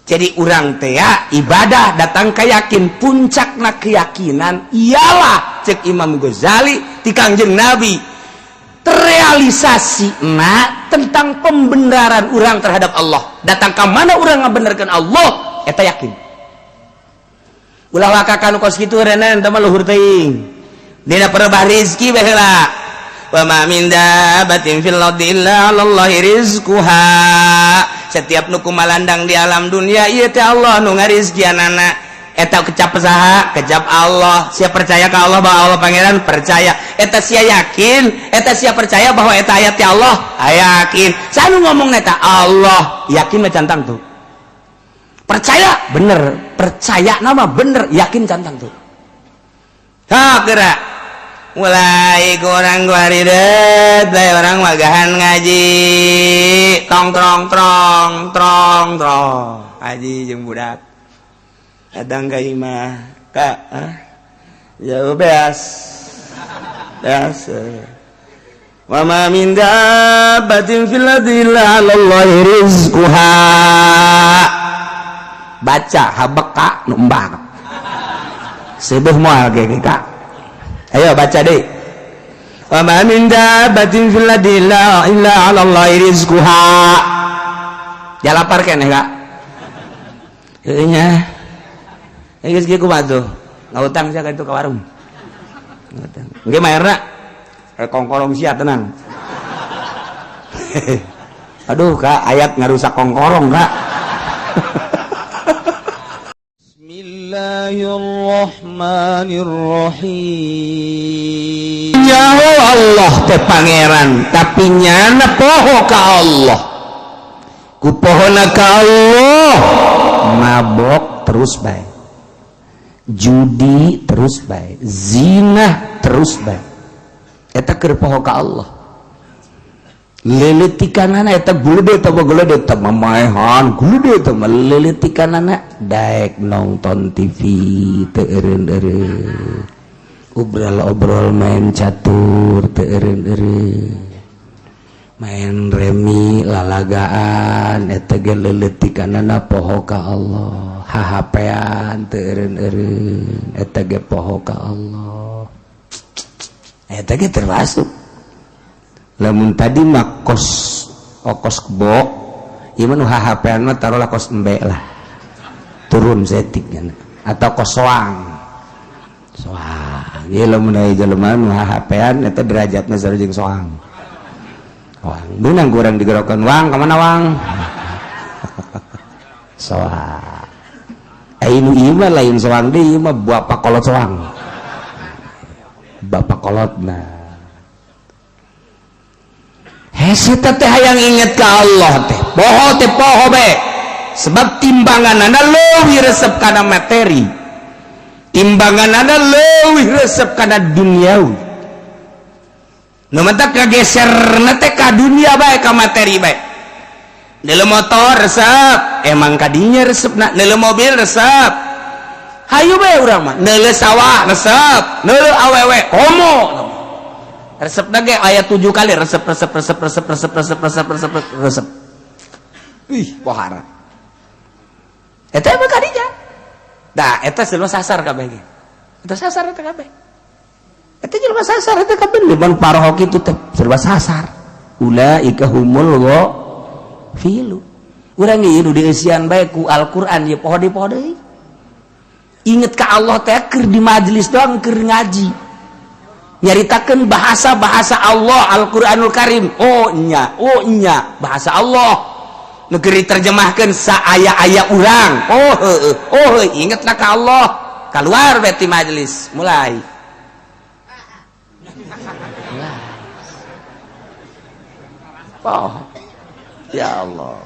Jadi urang teh ibadah datang ke yakin. Puncakna keyakinan ialah cek Imam Ghazali ti Kangjeng Nabi terrealisasi nah tentang pembenaran urang terhadap Allah. Datang ke mana urang ngabenerkeun Allah, eta yakin. Ulah waka kanu kos kitu renen, teh mah luhur teuing dina perebah rizki baheula. Wa ma min dabbatin fil ardi illa 'alallahi rizquha. Setiap nu kumalandang di alam dunia ieu teh Allah nu ngarizkianana. Eta kecap saha? Kecap Allah. Sia percaya ka Allah bahwa Allah Pangeran? Percaya. Eta sia yakin? Eta sia percaya bahwa eta ayat ti Allah? Yakin. Saha nu ngomong eta? Allah. Yakin mah cantang tuh. Percaya bener, percaya nama bener, yakin cantang tuh. Ha, gerak mulai kurang guaridet bae orang magahan ngaji, tong trong trong trong trong ngaji jeung budak kadang ka imah kak, ah ya beas beas. Wa ma min dabbatin fil ardi illa 'alallahi rizquha. Baca habek kak nu embak sebuh moal ge kak. Ayo baca deh. Wa ma min dabbatin fil ardi illa 'alallahi rizquha. Ya lapar keneh kak. Heuh nya. Geus kieu kumaha tuh? Ngahutang sia ka itu ka warung. Ngahutang. Engke mayarna kongkorong sia tenang. Aduh kak, ayat ngarusak kongkorong kak. Bismillahirrahmanirrahim. Nyaho Allah teh Pangeran, tapi nyana poho ka Allah. Ku pohona ka Allah, mabok terus bae. Judi terus bae, zina terus bae. Eta keur poho ka Allah. Leletikanana eta gulede teh gulede teh mamaehan, gulede teh leletikanana daek nonton TV teu eureun-eureun. Obrol-obrol main catur teu eureun-eureun. Main remi lalagaan eta ge leuletikanana poho ka Allah. Hahapean teu eureun-eureun eta ge poho ka Allah. Eta ge termasuk lamun tadi mah kos okos kebo, ieu mah nu hahapean mah taruhlah kos embe lah, turun setik atau kos soang soang. Ieu lamun aya jelema nu hahapean eta derajatna sarua jeung soang. Wang beunang kurang digerokan, "Wang, ka mana, Wang?" Soang. Ai nu ieu mah lain soang deui, ieu mah bapak kolot soang, bapak kolot. Nah, hese teh hayang inget ka Allah teh poho teh poho be, sebab timbangan anda leuwih resep kana materi, timbangan anda leuwih resep kana duniawi. Nu matak kageser teh ka dunia bae, ka materi bae. Neuleu motor resep, emang kadinya resep na. Neuleu mobil resep, hayu bae urang mah. Neuleu sawah resep, neuleu awewe komo resep ge aya 7 kali resep resep resep resep resep resep resep resep resep. Ih, pohara eta emang kadinya. Dah eta jelema sasar kabeh ge. Eta sasar eta kabeh, eta jelema sasar eta kabeh. Liman paroho kitu teh jelema sasar. Ulaika humul ghafilun. Urang ieu nu dieusian bae ku Al-Qur'an ieu poho deui, poho deui. Inget ka Allah teh keur di majelis doang, keur ngaji nyaritakan bahasa-bahasa Allah Al-Qur'anul Karim. Oh nya, oh nya, bahasa Allah negeri terjemahkan saaya-aya urang. Oh heueuh, oh heueuh, ingetlah ka Allah. Keluar beti majelis mulai. Mulai. Oh ya Allah,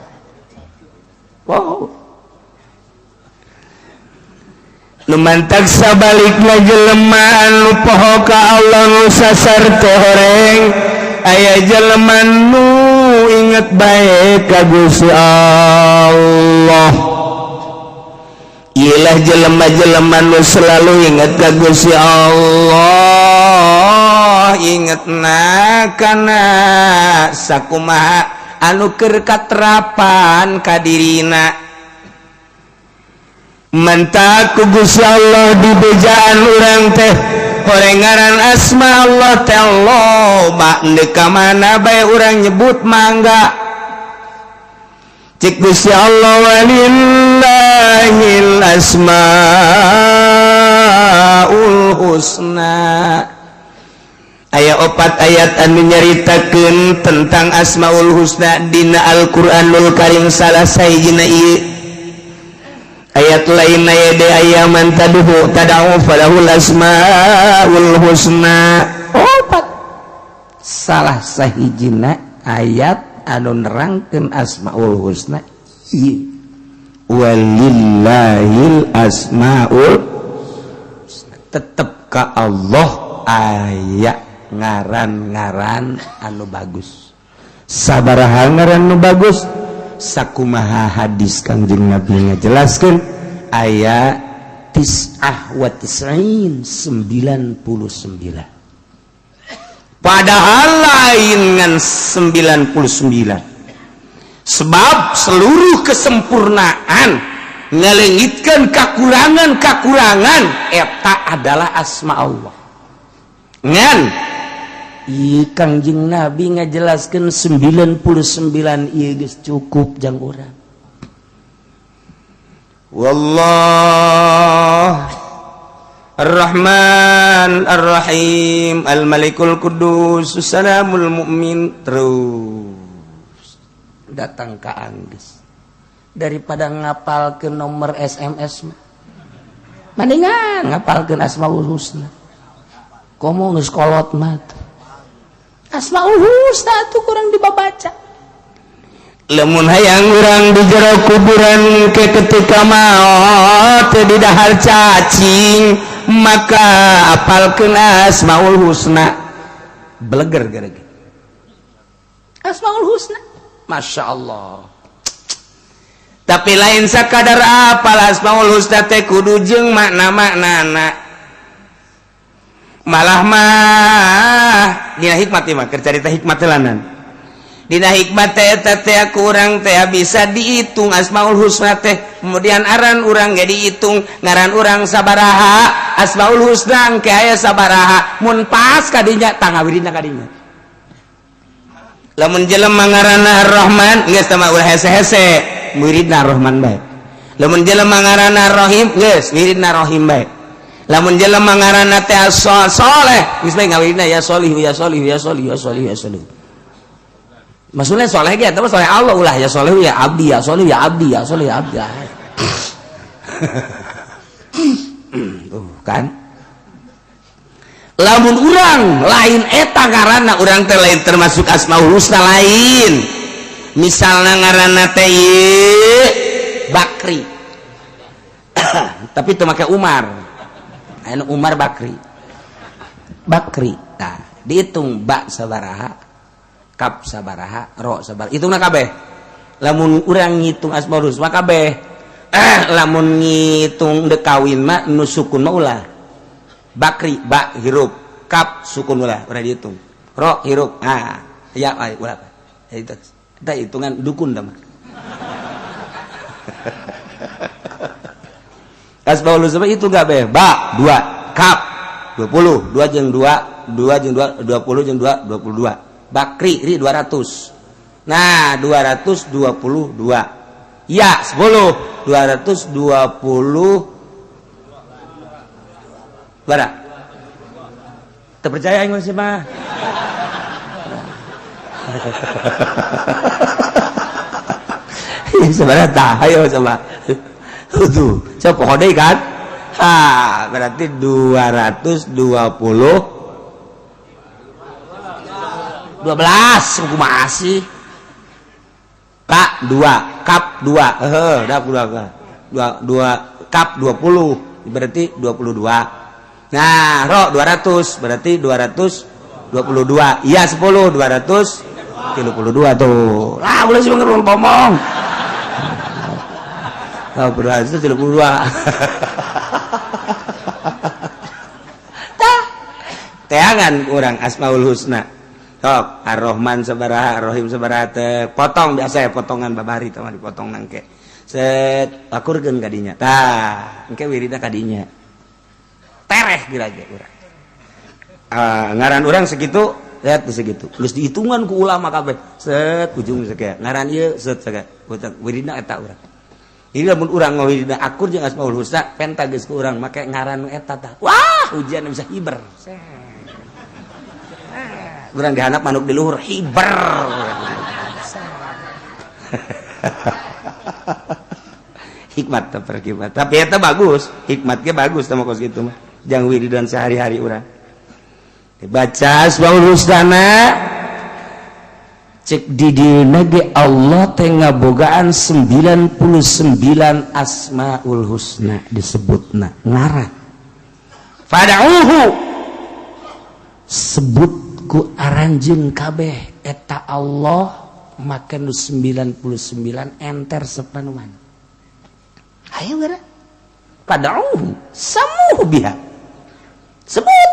wow. Lumantak sabalikna jelema anu poho ka Allah nu sasar teh horeng. Aya jelema nu inget bae ka Gusti Allah. Iyalah jelema-jelema nu selalu inget ka Gusti Allah, ingetna kana sakumaha anu keur katerapan ka dirina. Mantak ku Gusti Allah di bejaan urang teh horeng ngaran asma Allah teh loba, ndek ka mana bae urang nyebut mangga. Cik Gusti Allah, walillahil asmaul husna. Aya opat ayat anu nyaritakeun tentang asmaul husna dina Al-Qur'anul Karim. Salah sahijina ieu. Ayat lain aya de, ayyan tad'u tad'u falahul asmaul husna. Opat, salah sahijina ayat anu nerangkeun asmaul husna ieu, walillahil asmaul husna. Tetep ka Allah aya ngaran-ngaran anu bagus. Sabaraha ngaran anu bagus? Sakumaha hadis Kangjeng Nabi ngajelaskeun, aya tis'ah wa tis'in, 99. Padahal lain ngan 99, sebab seluruh kesempurnaan ngalengitkan kekurangan-kekurangan eta adalah asma Allah. Ngan Kangjeng Nabi ngajelaskan 99 ieu geus cukup jang urang. Wallah Ar-Rahman Ar-Rahim Al-Malikul Qudus Salamul Mu'min, terus datang ka angges. Daripada ngapal ke nomor SMS mah mendingan ngapalkeun Asmaul Husna. Komo geus kolot mah, Asmaul Husna tuh kurang dibaca. Lamun hayang urang di jero kuburan ke ketika maot di dahar cacing, maka apalkeun Asmaul Husna. Beleger gara-gara Asmaul Husna. Masya Allah. Tapi lain sakadar apal Asmaul Husna teh, kudu jeung makna-maknana. Malah mah dina hikmat mah keur carita hikmat lanan. Dina hikmat teh eta teh kurang teh bisa dihitung Asmaul Husna teh. Kemudian aran urang ge dihitung, ngaran urang sabaraha, Asmaul Husna engke aya sabaraha. Mun pas kadinya, tangawirina kadinya. Lamun jelema ngaranna Ar-Rahman, geus teh mah ulah hese-hese, muridna Ar-Rahman bae. Lamun jelema ngaranna Ar-Rahim, geus wiridna Rahim bae. Lamun jelema ngaranna teh Soleh, geus bae ngawirina ya Solih, ya Solih, ya Solih, ya Solih, ya Solih. Maksudnya soleh ge eta mah soleh Allah, ulah ya soleh ya abdi, ya soleh ya abdi, ya soleh ya abdi. Tuh kan, lamun urang lain eta ngaranna, urang teh lain termasuk Asmaul Husna lain. Misalnya ngaranna teh Bakri, tapi itu make Umar. Anu Umar Bakri, Bakri. Nah, dihitung ba sabaraha, kap sabaraha, ro sabaraha, hitungna kabeh. Lamun urang ngitung Asmaul Husna kabeh, lamun ngitung dek kawin mah nu sukun mah ulah. Bakri, ba hirup, kap sukun ulah, ulah dihitung. Ro hirup, ah ya ulah itu. Kita hitungan dukun dah mah. Asmaul Husna itu enggak be. Ba 2, kap 20, 2 jeung 2, 2 jeung 2, 20 jeung 2, 22. Bakri ri 200. Nah, 222. Ya, 10, 220 berapa? Terpercaya aing sih mah. Sebenarnya tak, ayo coba. Tuh, coba kode kan? Ha, berarti 220 12 kumaha sih? K 2, kap 2. Heeh, dah 2 2 2 kap 20 berarti 22. Nah, ro 200 berarti 222. Iya, 10, 232 tuh. Lah, boleh sih ngomong. Oh, 232. Tah. Teangan kurang Asmaul Husna. Sok, Ar-Rahman sabaraha, Ar-Rahim sabaraha teh. Potong biasa ya, potongan babari teh mah dipotong nangke. Set, akurkeun ka dinya. Tah, engke wiridna ka dinya. Tereh geura ge urang. Ah, ngaran urang segitu, lihat segitu. Geus dihitungan ku ulama kabeh. Set, ujung sakieu. Ngaran ieu set sakieu. Wiridna eta urang. Ini lamun urang ngawiridna akur jeung Asmaul Husna, penta geus ku urang make ngaran nu eta tah. Wah, ujian bisa hiber. Urang dihandap manuk di luhur hiber. Hikmat terhikmat, tapi eta bagus, hikmatnya bagus sama kos gitu mah. Jangan wiridan sehari-hari urang dibaca Asmaul Husna, cek di dieuna ge Allah teh ngabogaan 99 Asmaul Husna disebutna ngaran. Fad'uhu, sebut ku aranjeun kabeh eta Allah, make nu 99 enter sepanuan. Ayo gara fad'uhu samuhu biha, sebut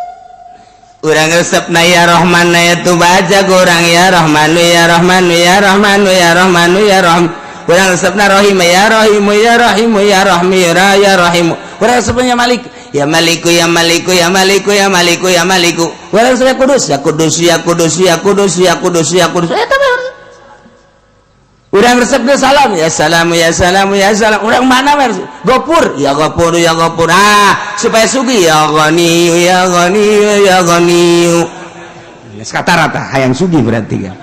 urang resepna ya Rahman ya tu, baca ku urang ya Rahmanu ya Rahmanu ya Rahmanu ya Rahmanu ya Rahim. Urang resepna Rahim ya Rahimu ya Rahimu ya Rahmi ya ya Rahimu. Urang resepna Malik ya Maliku ya Maliku ya Maliku ya Maliku ya Maliku. Urang resepna Kudus ya Kudus ya Kudus ya Kudus ya Kudus ya Kudus. Eta mah urang resepna salam ya salam ya salam ya salam. Urang mana mah Gopur ya Gopur ya Gopur. Ah, supaya sugih ya Ghani ya Ghani ya Ghani. Geus kata rata hayang sugih berarti kan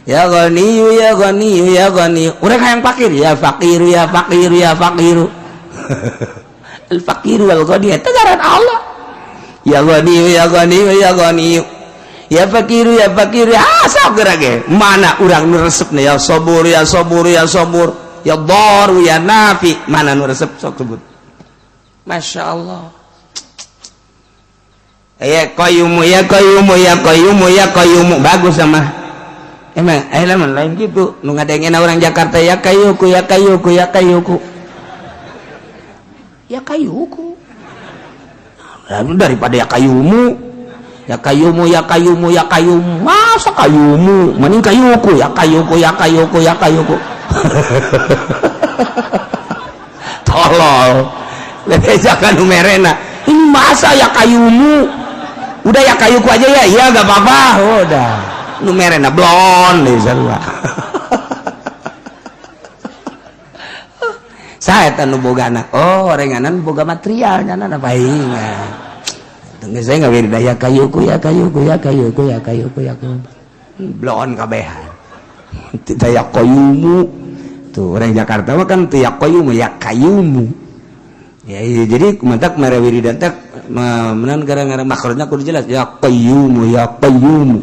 ya Ghani ya Ghani ya Ghani. Urang hayang fakir ya fakir ya fakir ya fakir. Al fakir wal ghani eta ngaran Allah. Ya Ghani ya Ghani ya Ghani ya fakiru ya fakir. Ah, sok geura ge mana urang nu resepna ya sabur ya sabur ya sabur ya daru ya nafi, mana nu resep sok sebut. Masya Allah. Ya qayyumu ya qayyumu ya qayyumu ya qayyumu, bagus sama emang. Eh, lamun lain gitu nu ngadengena orang Jakarta ya kayuku ya kayuku ya kayuku ya kayuku. Lalu daripada ya kayumu ya kayumu ya kayumu ya kayumu, masa kayumu, mending kayuku ya kayuku ya kayuku ya kayuku. Tolol, bebejakan nu merena ini, masa ya kayumu, udah ya kayuku aja ya, iya gak apa-apa. Udah nu merena blon deh sarua. Saya nu boga anak, oh, orenganan boga material nyana apa ingat. Tunggu, saya nggak beda ya kayuku ya kayuku ya kayuku ya kayuku ya kayuku, blon kabehan tidak ya kayumu. Tuh orang Jakarta mah kan tuh ya kayumu ya kayumu ya, iya. Jadi mantak mere wiridan teh menan gara-gara makhrajnya kudu jelas ya qayyumu ya qayyumu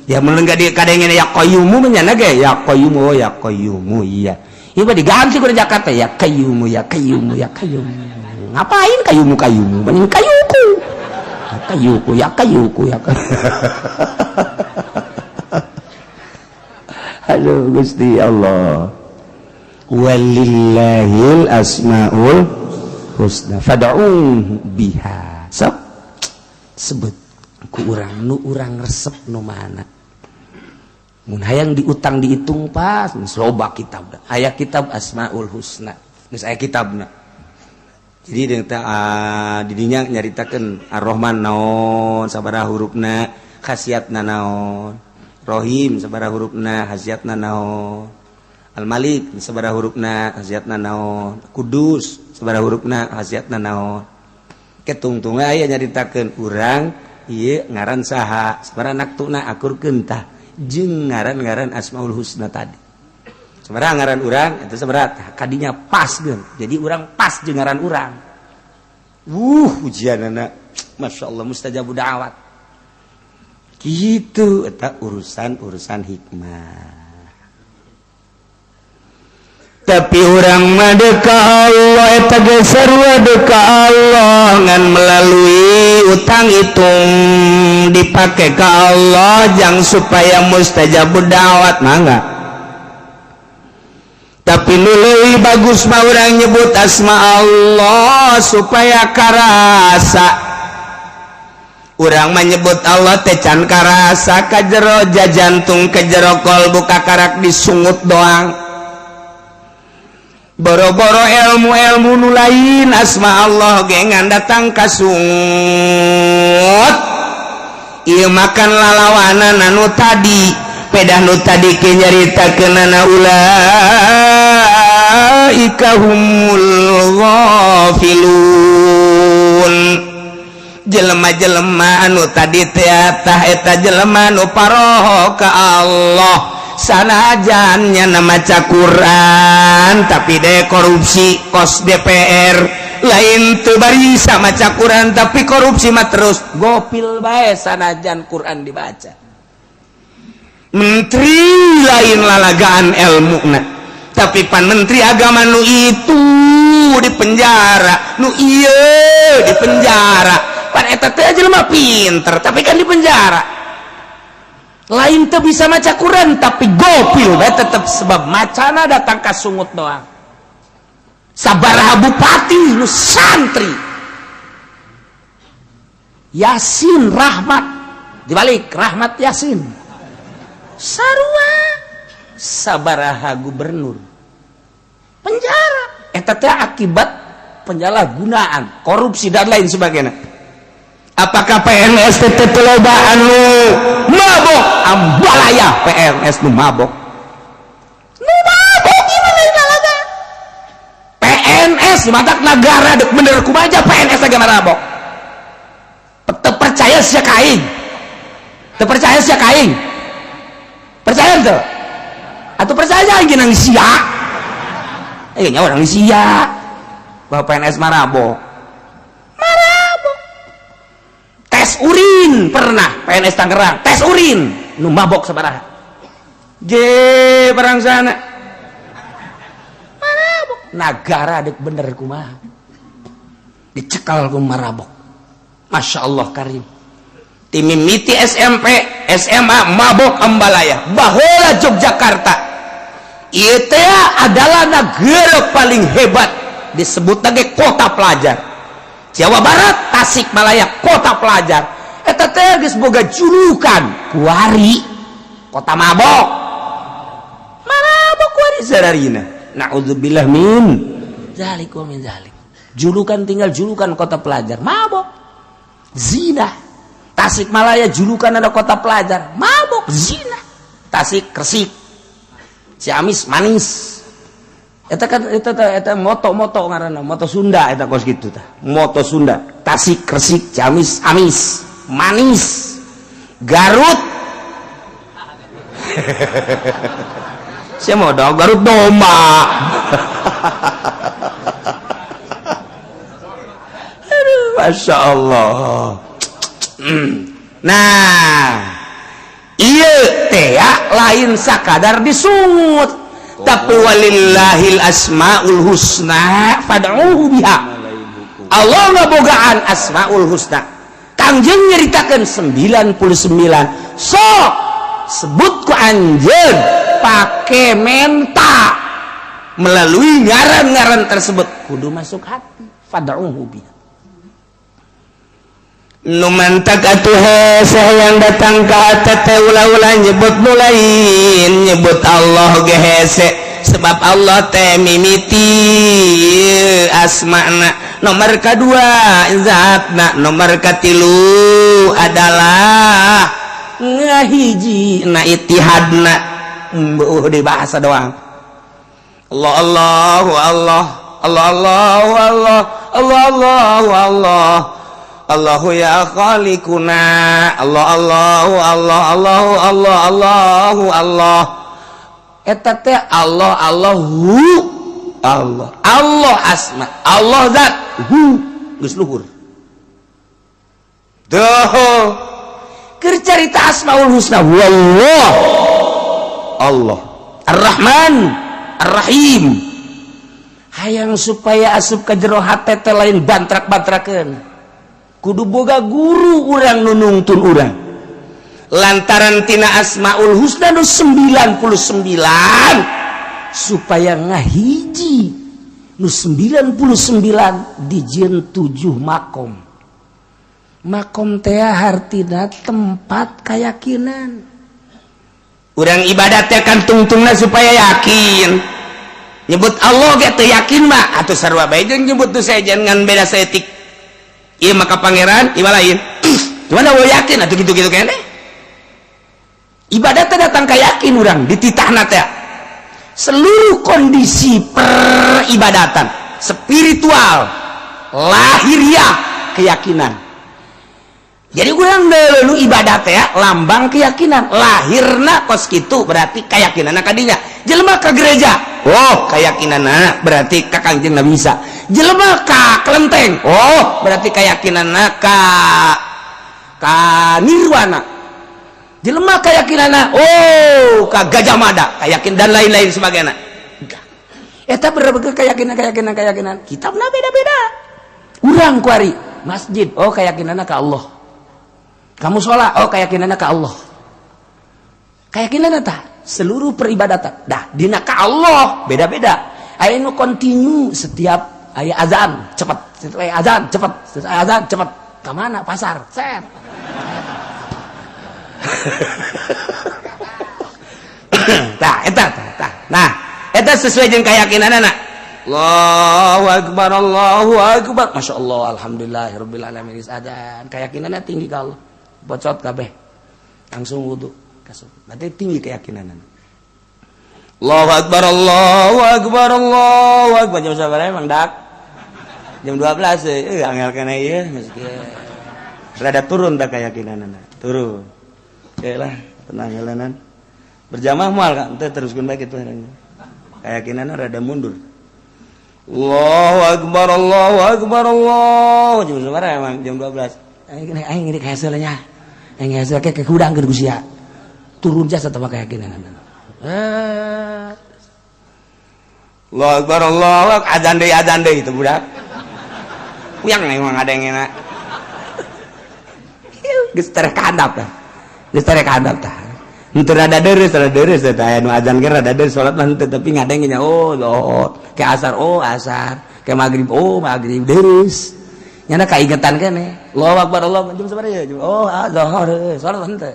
ya. Mun enggak di kadengena ya qayyumu menyana ge ya qayyumu, oh ya qayyumu, iya. Ieu mah diganti ku Jakarta ya qayyumu ya qayyumu ya qayyumu. Ngapain kayumu kayumu, mending kayuku ya kayuku ya kayuku ya kayuku. Aduh Gusti Allah. Walillahil asmaul husna fad'uhu biha. Sok sebut ku urang nu urang resep nu mana. Mun hayang diutang dihitung pas geus loba kitab. Aya kitab Asmaul Husna. Geus aya kitabna. Jadi deung teh di dinya nyaritakeun Ar-Rahman naon sabaraha hurufna, khasiatna naon. Rohim sabaraha hurufna, khasiatna naon. Al-Malik sabaraha hurufna, khasiatna naon. Kudus sabaraha hurufna, khasiatna naon. Ketungtung aya nyaritakeun urang ieu ngaran saha, sabaraha naktuna, akurkeun tah jeung ngaran-ngaran Asmaul Husna tadi. Sabaraha ngaran urang itu sabaraha kadinya pas geun. Jadi urang pas jeung ngaran urang. Ujianana Masya Allah mustajabu da'wat. Gitu eta urusan-urusan hikmah. Tapi urang mah ka Allah eta ge sarua ka Allah, ngan melalui utang hitung dipake ka Allah jang supaya mustajabud da'wat, mangga. Tapi nu leuwih bagus mah urang nyebut asma Allah supaya karasa. Urang menyebut Allah teh can karasa ka jero jantung, ke jero kolbu, kakarak disungut doang. Boro-boro ilmu-ilmu nu lain, asma Allah ge ngan datang ka sungut. Ieu makan lalawanan anu tadi, pedah nu tadi ke nyaritakeunana ulaika humul ghafilun. Jelema-jelema anu tadi teh tah eta jelema nu paroho ka Allah, sanajan nyana maca Quran tapi deh korupsi kos DPR. Lain teu barisa maca Quran tapi korupsi mah terus gopil bae sanajan Quran dibaca. Menteri lain lalagaan ilmu, tapi pan menteri agama nu itu di penjara, nu iya di penjara. Pan eta teh jelema pinter tapi kan di penjara. Lain tuh bisa maca Quran tapi gopil bae tetep, sebab macana datang ka sungut doang. Sabaraha bupati nu santri Yasin Rahmat, dibalik Rahmat Yasin sarua. Sabaraha gubernur penjara, eta teh akibat penyalahgunaan, korupsi, dan lain sebagainya. Apakah PNS teh teu loba anu mabok? Ambalaya PNS nu mabok, nu mabok gimana lalaga PNS matak negara dek bener kumaha PNS agama mabok. Teu percaya sia ka aing? Teu percaya sia ka aing? Percaya tuh atau percaya aing nang sia? Eh, nya orang sia bahwa PNS marabok, marabok. Tes urin pernah PNS Tangerang, tes urin nu mabok sabaraha? J barang sana marabok. Nagara dek bener kumaha dicekal ku marabok. Masya Allah karim, timimiti SMP SMA mabok ambalaya. Baheula Yogyakarta ieu teh adalah negara paling hebat, disebut lagi kota pelajar. Jawa Barat, Tasikmalaya kota pelajar. Eta teh geus boga julukan kuari kota mabok, mabok kuari sararina. Naudzubillah min zalik wa min zalik. Julukan tinggal julukan kota pelajar, mabok, zina. Tasikmalaya julukan ada kota pelajar, mabok, zina. Tasik Resik, Ciamis manis. Eta kan eta eta moto-moto ngaranna moto Sunda, eta kos kitu tah. Moto Sunda, Tasik Resik, Ciamis amis, manis. Garut. Saya mau dong Garut domba. Aduh, Masya Allah. Nah, iya teh lain sakadar disungut, tapi walillahil asmaul husna fad'uhu biha. Allah ngabogaan asmaul husna. Kangjeng nyeritakeun 99, sok sebut ku anjeun pake menta melalui ngaran-ngaran tersebut, kudu masuk hati, fad'uhu biha. Nu mantak atuh hese yang datang ka hate ulah-ulah nyebut nu lain, nyebut Allah ge hese, sebab Allah teh mimiti asmana, nomor kedua zatna, nomor katilu adalah ngahiji na itihadna. Embuh di bahasa doang. Allah Allah Allah Allah Allah Allah Allah Allah Allah Allahu ya khaliquna, Allah Allah Allah Allah Allah Allahu Allah. Eta teh Allah Allahu Allah Allah asma, Allah zat, hu geus luhur. Duh, keur carita asmaul husna, wallah Allah Ar-Rahman Ar-Rahim. Hayang supaya asup ka jero hate teh lain bantrak-bantrakeun, kudu boga guru urang nu nungtun urang, lantaran tina asmaul husna nu 99 supaya ngahiji nu 99 dijieun 7 makom. Makom teh hartina tempat keyakinan. Urang ibadatnya kan tungtungna supaya yakin. Nyebut Allah ge teu yakin mah atuh sarua bae jeung nyebut nu sejen, ngan beda saeutik. Ieu mah ka pangeran, ieu mah lain. Cuman euweuh yakin atuh kitu-kitu keneh. Ibadah teh datang ka yakin urang dititahna teh. Seluruh kondisi peribadatan spiritual, lahiriah, keyakinan. Jadi urang dulu ibadat ya lambang keyakinan lahirna kos kitu, berarti keyakinan kadinya. Jelema ke gereja, oh, keyakinan berarti ka Kangjeng Nabi Isa. Jelema ka kelenteng, oh, berarti keyakinan ka ka nirwana. Jelema keyakinan, oh, ka Gajah Mada, keyakin dan lain-lain sebagainya. Eta berbagai keyakinan, keyakinan, keyakinan kitabna beda-beda. Urang kuari masjid, oh, keyakinannya ke Allah. Kamu sholat, oh, keyakinannya ke Allah. Keyakinan tah seluruh peribadatan dah dina ka Allah beda-beda. Aya nu continue setiap aya azan cepat, setiap aya azan cepat, setiap aya azan cepat. Ke mana? Pasar set. Tah, eta tah, tah. Nah, eta sesuai jeung keyakinan anak. Allahu akbar, Allahu akbar, Masya Allah, alhamdulillahirabbil alamin. Azan, keyakinannya tinggi ka Allah, bocot kabeh langsung wudu kasut, berarti tinggi keyakinan. Allahu akbar, Allahu akbar, Allahu akbar. Jam sabaraha emang dak? Jam 12. Eh, angel kana ieu geus rada turun tak keyakinan, turun. Oke lah, tenang helanan berjamaah moal kan teh, teruskeun bae kitu, keyakinan rada mundur. Allahu akbar, Allahu akbar, Allah. Jam sabaraha emang? Jam 12. Aing aing ini hasilnya, aing hasil kayak kudang ke sia turun jasa tambah keyakinan. Eh, Allahu akbar, Allah, azan deui, azan deui itu budak. Puyang emang ada yang enak. Geus tereh ka handap tah. Geus tereh ka handap tah. Henteu rada deureuh, rada deureuh teh aya nu azan ge rada deureuh, salat mah henteu, tapi ngadengnya, oh, oh, ke asar, oh, asar, ke maghrib, oh, maghrib, deureuh. Nyana kaingetan keneh. Allahu akbar, Allah, jam sabaraha ya? Oh, ah, zuhur, salat henteu.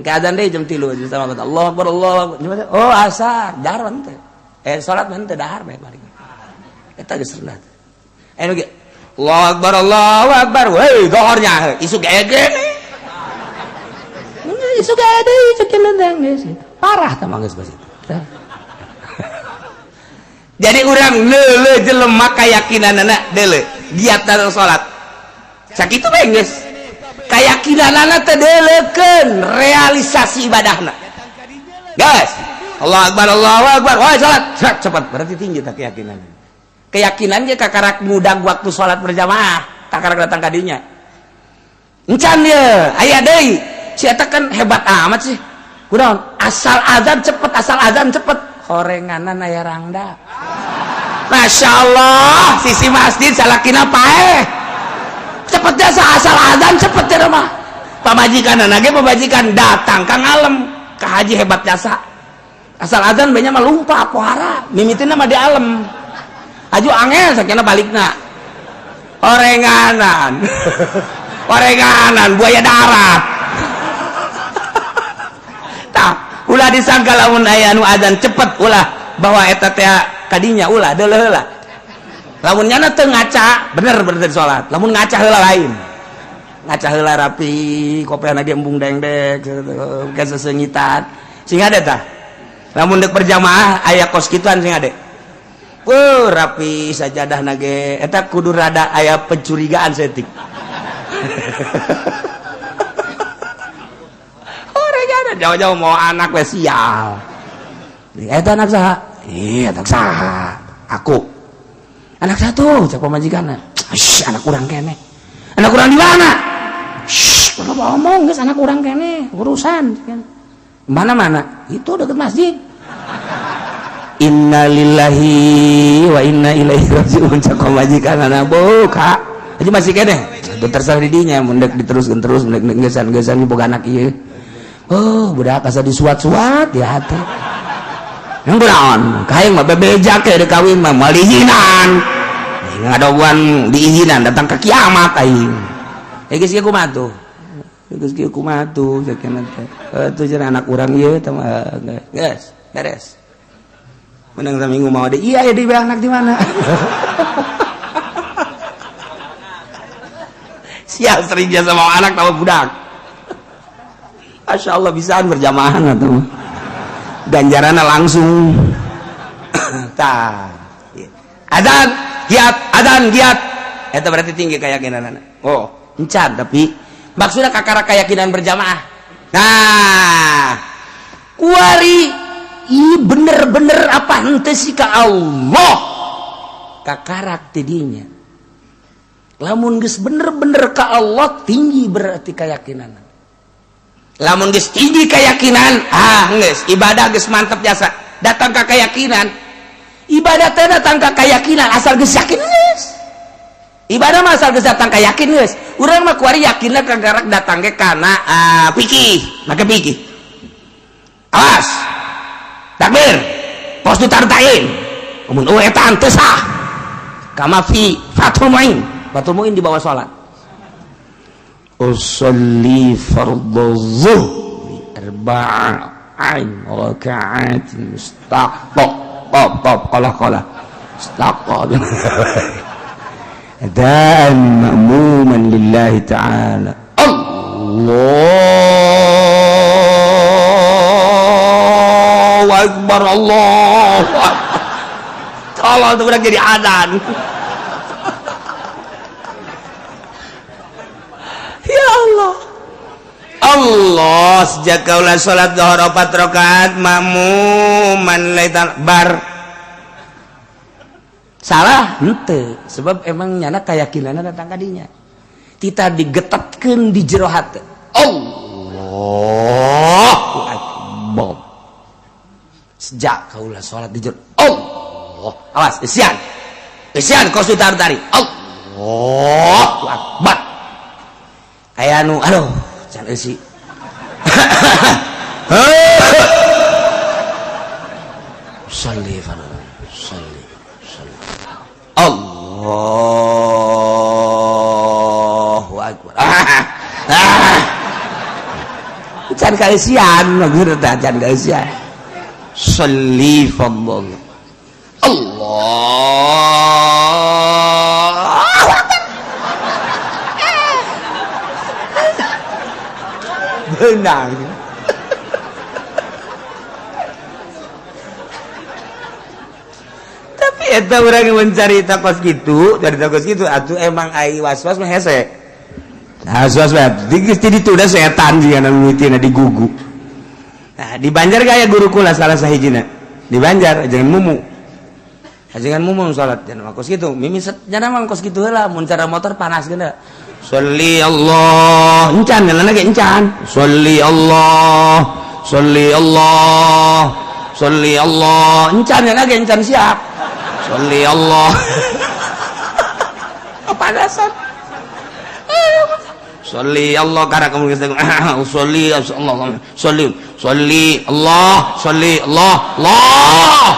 Ke azan deui jam 3, jam setengah. Allah akbar, Allah akbar. Oh, asar, dahar henteu. Eh, salat mah henteu, dahar bae balik. Eta geus rendah. Eh, nu Allah akbar, Allahu akbar. Woi, dohornya isuk ege. Isuk ege isuk geus. Parah tah mah geus geus itu. Jadi urang leule jelema keyakinanana deule giat dalam salat. Sakitu bae geus. Keyakinanana teh deuleukeun realisasi ibadahna. Guys, Allah akbar, Allahu akbar. Wah, salat. Cepat, berarti tinggi tak keyakinan. Keyakinan ge kakarak mudag waktu salat berjamaah, kakarak datang kadinya. Encan ye, aya deui. Si eta kan hebat amat sih. Kunaon? Asal azan cepet, asal azan cepet. Horenganan aya rangda. Masya Allah, sisi masjid salakina paeh. Cepet jasa asal azan cepet ya mah. Pamajikan ge pamajikan datang ka ngalem ka haji hebat jasa. Asal azan banyak mah lumpa pohara, mimitina mah di alam. Aju angel sakina balikna. Orenganan. Orenganan buaya darat. Tah, ulah disangka lamun aya anu azan cepet, ulah bahwa eta teh kadinya, ulah, deuleuh heula. Lamun nyana teu ngaca, bener bener salat. Lamun ngaca heula lain. Ngaca heula rapi, kopiahna ge embung dengdek, bukan sesengitan. Sing ada tah. Lamun dek berjamaah aya kos kituan sing ade. Wuh, rapi sajadah nage eta kudu rada aya pencurigaan setik. Orang jauh-jauh mau anak we sial. Eta anak saha? Iya, anak saha? Aku. Anak satu, cek pamajikanna. Shh, anak urang kene. Anak urang di mana? Shh, ulah ngomong geus, anak urang kene, urusan. Mana-mana? Itu deket masjid. Innalillahi wa inna ilaihi rajiun, cek pamajikanna, buka. Aja masih kene. Itu terserah di dinya, mun dek diteruskeun terus, mun dek geus-geusan boga anak ieu. Oh, budak asa disuat-suat di hati. Yang kunaon? Kaing mah bebeja ke dek kawin mah moal diizinan. Ngadoguan diizinan datang ke kiamat aing. Eh, geus kieu kumaha tuh? Geus kieu kumaha tuh cek teh. Tuh cenah anak urang ieu teh mah geus beres. Menang saminggu mau deh. Iya ya di anak di mana? Sial sering biasa mau anak tahu budak. Masya Allah bisaan berjamaah atau ganjarannya langsung. Tah. Adzan giat, adzan giat. Eta berarti tinggi keyakinan. Oh, encan tapi maksudnya kakara keyakinan berjamaah. Nah, kuari i bener-bener apa henteu sih ka Allah. Kakarak tidinya. Lamun geus bener-bener ka Allah tinggi berarti keyakinan. Lamun geus tinggi keyakinan, ah geus ibadah geus mantep jasa. Datang ka keyakinan. Ibadah teh datang ka keyakinan asal geus yakin geus. Ibadah mah asal geus datang ka yakin geus. Urang mah kuari yakinna kagarak datang ge kana fikih, make fikih. Awas. Takbir. Pos ditartain. Mun eueuh eta teu sah. Kama fi Fathul Muin. Fathul Muin di bawah salat. Usolli fardhu zuhri arba'in raka'atin mustaqaq qaf qaf qala qala mustaqaq adaan ma'muman lillahi ta'ala. Allahu akbar, Allahu akbar. Tolong tuh udah jadi adzan. Ya Allah. Allah sejak kaulah salat zuhur 4 rakaat makmuman laitan bar. Salah henteu, sebab emang nyana keyakinanna datang ka dinya. Tita digetetkeun di jero hate. Allahu akbar. Sejak kaulah salat di jero Allah. Awas, isian. Isian kos ditarik-tarik. Allahu akbar. Aya nu aduh can eusi. Sholli fardhu, sholli, sholli. Allahu akbar. Can kaeusian maksudna teh can kaeusian. Sholli fardhu. Allah. Benang. Tapi eta urang mencari takos gitu, dari takos gitu atuh emang ai was-was mah hese. Was-was mah di ditu da setan jiga mimitina digugu. Nah, di Banjar gaya guru kula salah sahijina. Di Banjar jangan mumu. Jangan mumu salat jangan kos kitu. Mimi jangan mah kos kitu heula mun cara motor panas geuna. Sholli Allah, encan jalan lagi encan. Sholli Allah, sholli Allah, sholli Allah, encan jalan lagi encan siap. Sholli Allah. Apa dasar? Sholli Allah karena kamu sholli Allah, sholli, sholli Allah, sholli Allah, Allah.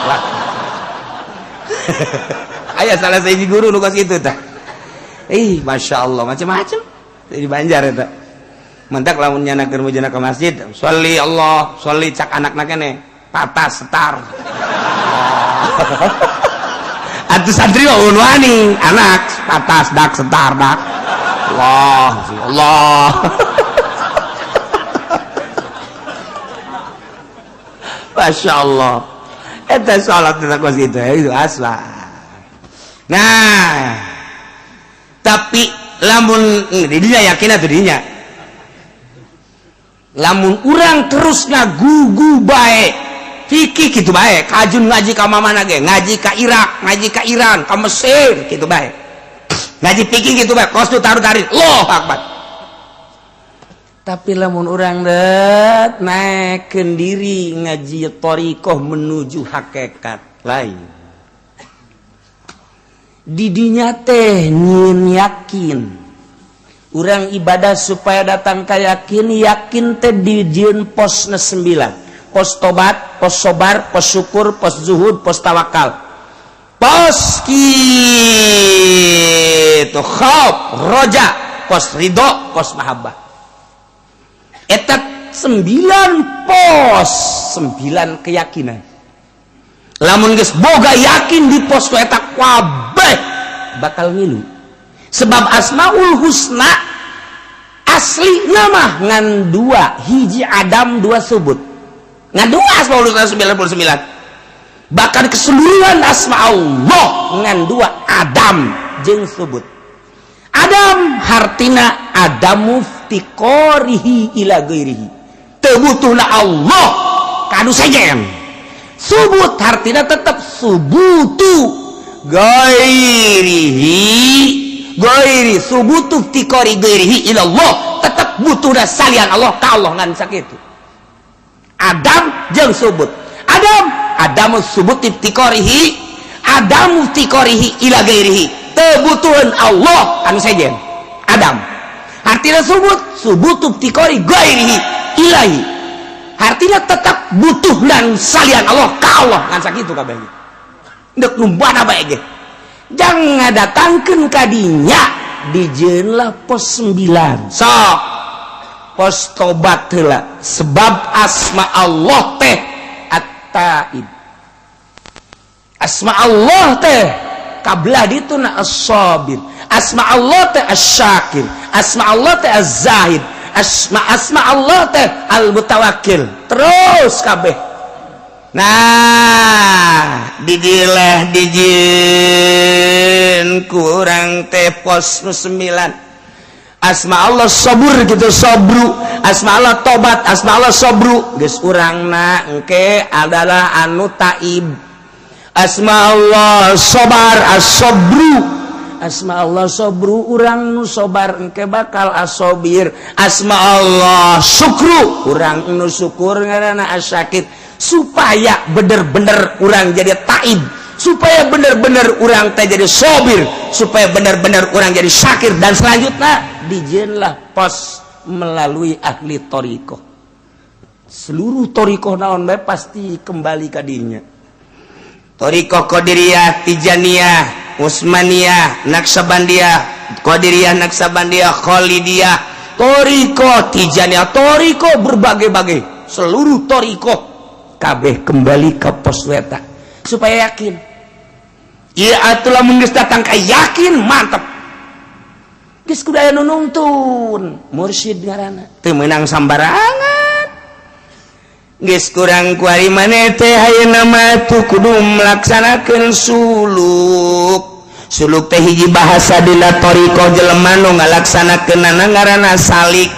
Ayah salah sahiji guru nu kos kitu tah. Ih, masya Allah, macam-macam di Banjar eta. Mentak lamun nyana keur mujana ke masjid, sholli Allah, sholli cak anakna kene, patas setar. Atuh santri mah wani, anak patas dak setar dak. Allah, Allah. Masya Allah. Eta salat teh kos kitu itu asal. Nah, tapi lamun didinya yakin atuh dinya. Lamun urang terus ngagugu bae, fikih kitu bae, kajun ngaji ka mana ge, ngaji ka Irak, ngaji ka Iran, ka Mesir kitu bae. Ngaji fikih kitu bae, kos tu taruh-tarik, Allahu akbar. Tapi lamun urang det naikkeun diri ngaji thariqah menuju hakikat lain. Didinya teh nyin yakin. Urang ibadah supaya datang ka yakin, yakin teh dijieun posna 9. Pos tobat, pos sobar, pos syukur, pos zuhud, pos tawakal. Pos kitu khauf, roja, pos ridho, pos mahabbah. Eta 9 pos, 9 keyakinan. Lamun geus boga yakin di pos eta, kabeh bakal ngilu, sebab asmaul husna asli nama ngan dua: hiji adam, dua subut. Ngan dua asmaul husna 99. Bahkan keseluruhan asma Allah ngan dua, adam jeung subut. Adam hartina adamu iftiqarihi ila ghairihi, teu butuhna Allah ka anu sejen. Subut hartina tetap subutu ghairihi, ghairi, subutu iftiqari ghairihi ila Allah, tetap butuhna salian Allah ka Allah. Ngan sakitu adam jeung subut. Adam, adamu subut iftiqarihi, adamu iftiqarihi ila ghairihi, teu butuheun Allah anu sejen adam. Artinya subut, subutu iftiqari ghairihi ilahi, artinya tetap butuh dan salian Allah ka Allah. Ngan sakitu kabeh. Ndek nu mana bae ge, jangan datangkeun kadinya. Dijieunlah pos 9, sok pos tobat heula, sebab asma Allah teh at-taib, asma Allah teh kablah dituna as-sabir, asma Allah teh as-syakir, asma Allah teh az-zahid, asma asma Allah teh al-mutawakkil, terus kabeh. Nah, didilah dijieun kurang teh pos 9, asma Allah sabur gitu, sobru, asma Allah tobat, asma Allah sobru. Geus urangna engke adalah anu taib, asma Allah sobar, as-sobru, asma Allah sobru, urang nu sobar engke bakal asobir. Asma Allah syukru, urang nu syukur ngaranna asyakir. Supaya bener-bener urang jadi taib, supaya bener-bener urang teh jadi sobir, supaya bener-bener urang jadi syakir, dan selanjutnya dijieunlah pos melalui ahli thoriqoh. Seluruh thoriqoh naon bae pasti kembali ka dinya. Thoriqoh Qadiriyah, Tijaniyah, Utsmaniyah, Naksabandiyah, Qadiriyah, Naksabandiyah, Khalidiyah, thoriqoh Tijaniyah, thoriqoh berbagai-bagai, seluruh thoriqoh kabeh kembali ke pos weta supaya yakin. Iya atuh, lamun geus datang ka yakin, mantep. Geus kudu aya nu nungtun, mursyid ngaranna, teu meunang sambarangan. Geus kurang kuari maneh teh ayeuna mah tuh kudu melaksanakeun suluk. Suluk teh hiji bahasa dina thoriqoh, jelema nu ngalaksanakeunana ngaranna salik.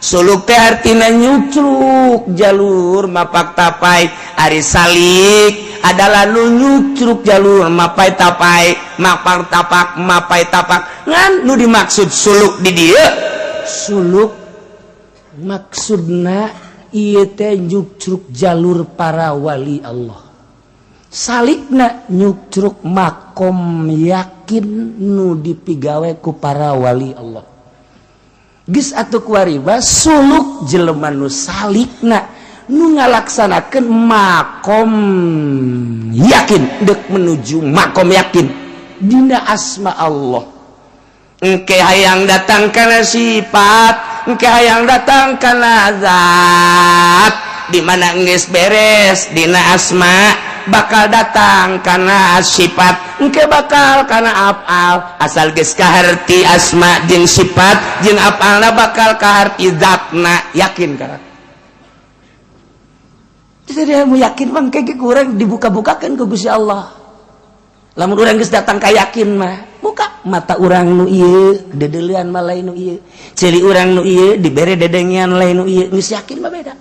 Suluk teh artina nyucruk jalur mapak tapai. Ari salik adalah nu nyucruk jalur mapai tapai, mapak tapak, mapai tapak. Ngan nu dimaksud suluk di dieu, suluk maksudna ieu teh nyucruk jalur para wali Allah. Salikna nyucruk makom yakin nu dipigawe ku para wali Allah. Geus atuh kuari mah, suluk jelema nu salikna nu ngalaksanakeun makom yakin, dek menuju makom yakin dina asma Allah. Engke hayang datang kana sifat, engke hayang datang kana zat. Di mana geus beres dina asma, bakal datang kana sifat, engke bakal kana afal. Asal geus kaharti asma jeung sifat jeung afalna, bakal kaharti zatna, yakin kana. Jadi mau yakin mah kayak kurang dibuka-bukakan ke Gusti Allah. Lamun urang geus datang ka yakin mah, buka mata urang nu ieu dedeulean mah lain nu ieu, ceuli urang nu ieu dibere dedengean lain nu ieu. Geus yakin mah beda.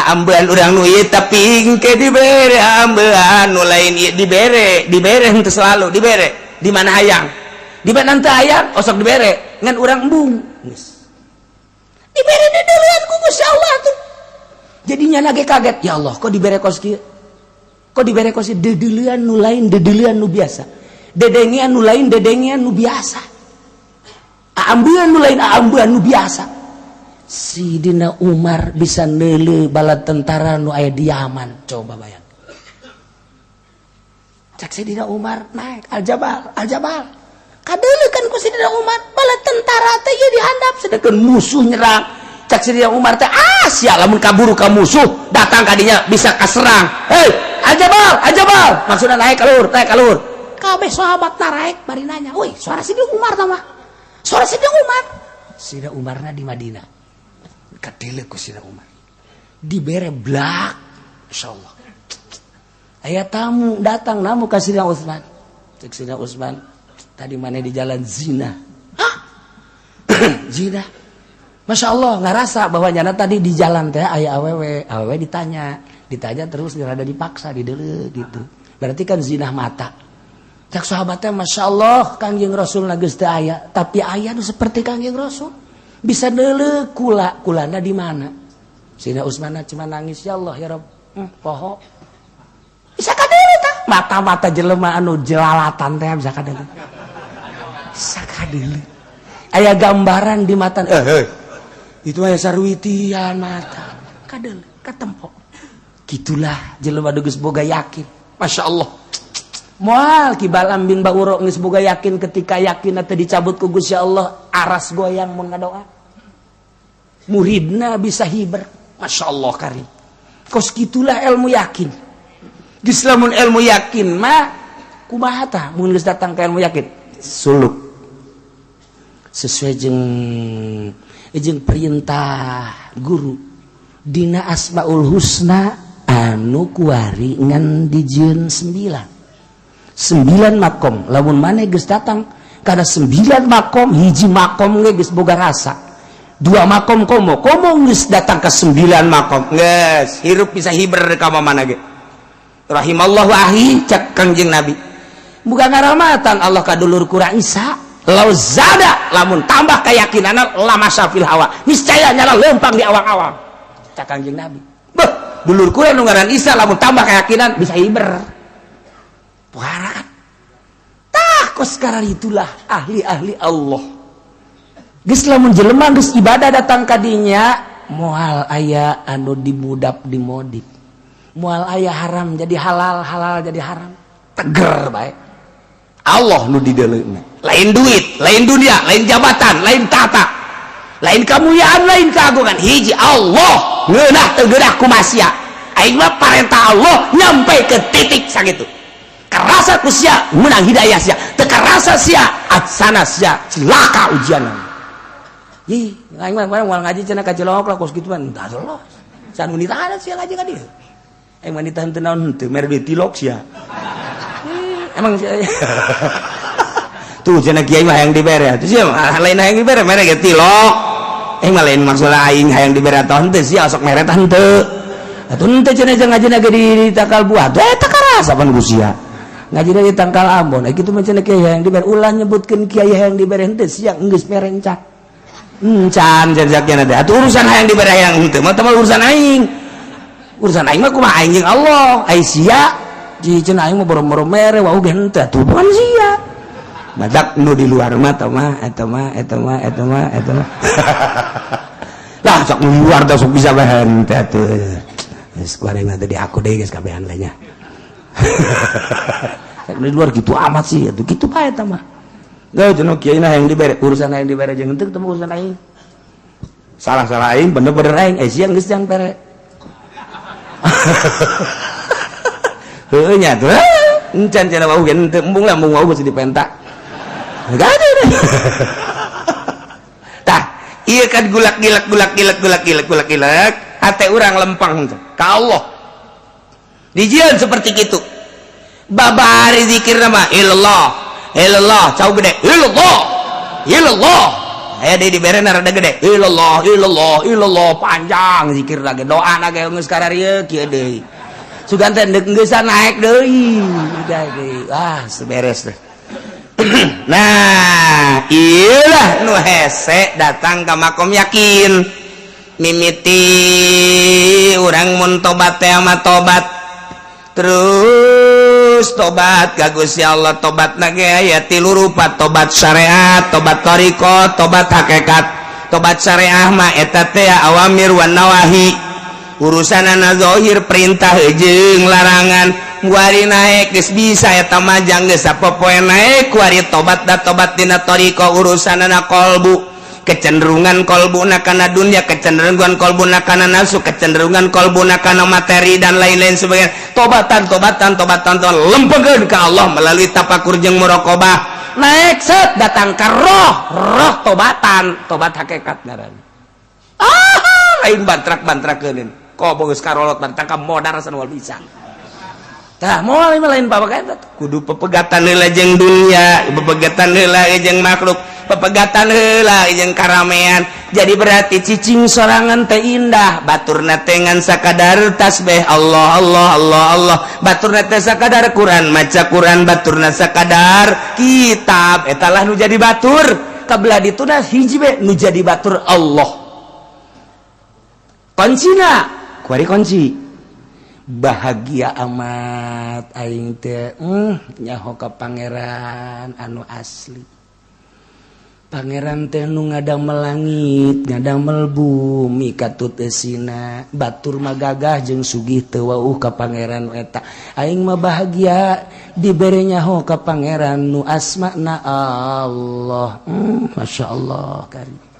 Ambean urang nu ieu, tapi engke dibere ambean nu lain ieu, dibere, dibere henteu selalu dibere. Di mana hayang, di mana henteu hayang osok dibere, ngan urang embung geus dibere dedeulean ku Gusti Allah tuh. Jadinya lagi kaget, ya Allah, kok dibere kos kieu, kok dibere kos ieu? Dedeulean nu lain, dedeulean nu biasa, dedengean nu lain, dedengean nu biasa, ambean nu lain, ambean nu biasa. Sidina Umar bisa neuleu bala tentara nu aya di Yaman. Coba bayang, cak Sidina Umar naik al-jabal, al-jabal kadeuleu kan ku Sidina Umar bala tentara teh ieu dihandap, sedangkan musuh nyerang. Cak Sidina Umar teh, ah sia, lamun kaburu ka musuh datang kadinya bisa kaserang. Hei, ajabal, ajabal, maksudnya naik ka luhur, naik ka luhur. Kabeh sahabat naik bari nanya, "Woi, suara Sidina Umar tah mah, suara Sidina Umar." Sidina Umarna di Madinah. Kadele ku Sidina Umar dibere blak. Insyaallah aya tamu datang, namu ka Sidina Utsman. Cek Sidina Utsman, "Tadi mana di jalan zina?" "Hah, zina?" Masya Allah, ngerasa bahwa nyana tadi di jalan teh aya awewe, awewe ditanya, ditanya terus rada dipaksa di dulu gitu. Berarti kan zina mata. Cak sahabatnya, "Masya Allah, Kangjeng Rasul geus teu aya, tapi aya nu seperti Kangjeng Rasul. Bisa deuleu kula, kulana di mana?" Sina Utsman cuma nangis, "Ya Allah, ya Rob, poho." Bisa kadeuleu tah? Mata-mata jelema anu jelalatan teh bisa kadeuleu. Bisa kadeuleu. Aya gambaran di mata, eh, eh itu aya sarwitian mata. Kadeuleu, katempo. Gitulah jelema geus boga yakin. Masya Allah. Moal Ki Balam bin Bauro geus boga yakin, ketika yakin atau dicabut ku Gusti Allah, aras goyang mun ngadoa. Muridna bisa hiber. Masya Allah karim. Kos gitulah ilmu yakin. Geus lamun ilmu yakin mah kumaha tah mun geus datang ke ilmu yakin? Suluk. Sesuai jeung perintah guru dina Asmaul Husna anu kuari ngan dijieun sembilan sembilan makom. Lamun maneh geus datang kada sembilan makom, hiji makom ge geus boga rasa, dua makom komo komo, geus datang ke sembilan makom geus hirup bisa hiber ka mana ge. Rahimallahu ahi, cak Kangjeng Nabi, bukan ngaramatan Allah ka dulur kurang Isa, lau zada, lamun tambah keyakinan, lamasya fil hawa, niscaya nyala lempang di awang-awang. Cak Kangjeng Nabi, beh, dulur kurang nu ngaran Isa lamun tambah keyakinan bisa hiber. Puara kan tah, kos sekarang itulah ahli-ahli Allah. Geus lamun jelema geus ibadah datang kadinya, moal aya anu dimudap dimodif, moal aya haram jadi halal, halal jadi haram, teger baik. Allah nu dideleuna, lain duit, lain dunia, lain jabatan, lain tata, lain kemuliaan, lain keagungan. Hiji Allah, ngeunah teu geunah kumaha sia, aing mah parentah Allah nyampe ke titik sakitu. Kerasa ku sia menang hidayah sia, teu kerasa sia atsana sia cilaka ujian. Ih, aing mah moal ngaji cenah ka Cilongok lah kos kitu mah. Entah Allah san nu ditahan sia ngaji ka dieu. Aing mah ditahan teu naon henteu, mere duit tilok sia. Emang sia tuh cenah kiai mah hayang dibere atuh, sia lain hayang dibere, mere ge tilok. Aing mah lain maksud aing hayang dibere atau henteu, sia sok mere tah henteu atuh. Henteu cenah jeung ngaji ge di tangkal buah tuh eta karasa pan ku sia ngaji di tangkal Ambon. Eh, kitu mah cenah kiai hayang dibere. Ulah nyebutkeun kiai hayang dibere henteu, sia geus mere encan encan jajaknya teh atuh. Urusan hayang dibere hayang henteu mah urusan aing, urusan aing mah kumaha aing jeung Allah. Ai sia cenah aing mah boro-boro mere wau ge henteu atuh, bukan sia badak nu di luar mah eta mah, eta mah, eta mah, eta mah, eta mah lah. Sok nu di luar teh sok bisa bae henteu atuh. Geus kuari mah tadi aku deui geus kabehan lah nya. Di luar gitu amat sih atuh, kitu bae eta mah. Gak cenah kiai hayang dibere, urusan hayang dibere jeung henteu ketemu urusan aing. Salah-salah aing, bener-bener aing. Eh, siang geus jangan pere. Heueuh nya tuh. Encan cenah wau ge henteu, embung lah, embung wau geus dipenta. Gak ada. Tah, iya kan gulak gilak gulak gilak gulak gilak gulak gilak, hate urang lempang ka Allah. Dijieun seperti gitu. Babari zikir nama ilallah, ilallah, cau gede, ilallah, ilallah. Aya deui dibere rada gede, ilallah, ilallah, ilallah, panjang zikir lagi, doa lagi geus kararieu kieu deui. Sugan teh deuk geusan naik deui. Udah deui. Ah, seberes deh. Nah, iyalah nu hese datang ke makom yakin. Mimiti urang mun tobat teh mah tobat terus, tobat ka Gusti Allah. Tobat ge aya tilu rupa: tobat syariat, tobat thariqat, tobat hakikat. Tobat syariah mah eta teh awamir wan nawahi, urusanana zahir, perintah jeung larangan. Kuari naik geus bisa eta mah, jang geus sapopoe naik kuari tobat da tobat dina thariqah, urusanana qalbu. Kecenderungan kolbuna kana dunia, kecenderungan kolbuna kana nafsu, kecenderungan kolbuna kana materi dan lain-lain sebagainya. Tobatan, tobatan, tobatan, tobatan, lempengkeun ka Allah melalui tapakur jeung muraqabah. Naik set datang ke roh, roh tobatan, tobat hakikat ngaranna. Ah, lain bantrak-bantrakeun. Kok geus karolot bantrak ka modar san wal bisa. Tah, moal lain bapak kudu pepegatan heula jeung dunia, pepegatan heula jeung makhluk, pepegatan heula jeung karamean. Jadi berarti cicing sorangan teh indah, baturna teh ngan sakadar tasbih Allah Allah Allah Allah, baturna teh sakadar Quran, maca Quran, baturna sakadar kitab, eta lah nu jadi batur. Kabelah dituna hiji be nu jadi batur Allah. Kuncina, kuari kunci. Bahagia amat aing teh nyaho ka pangeran anu asli. Pangeran teh nu ngadamel langit, ngadamel bumi katut eusina, batur mah gagah jeung sugih teu wauh ka pangeran eta. Aing mah bahagia dibere nyaho ka pangeran nu asmana Allah. Masya Allah karim.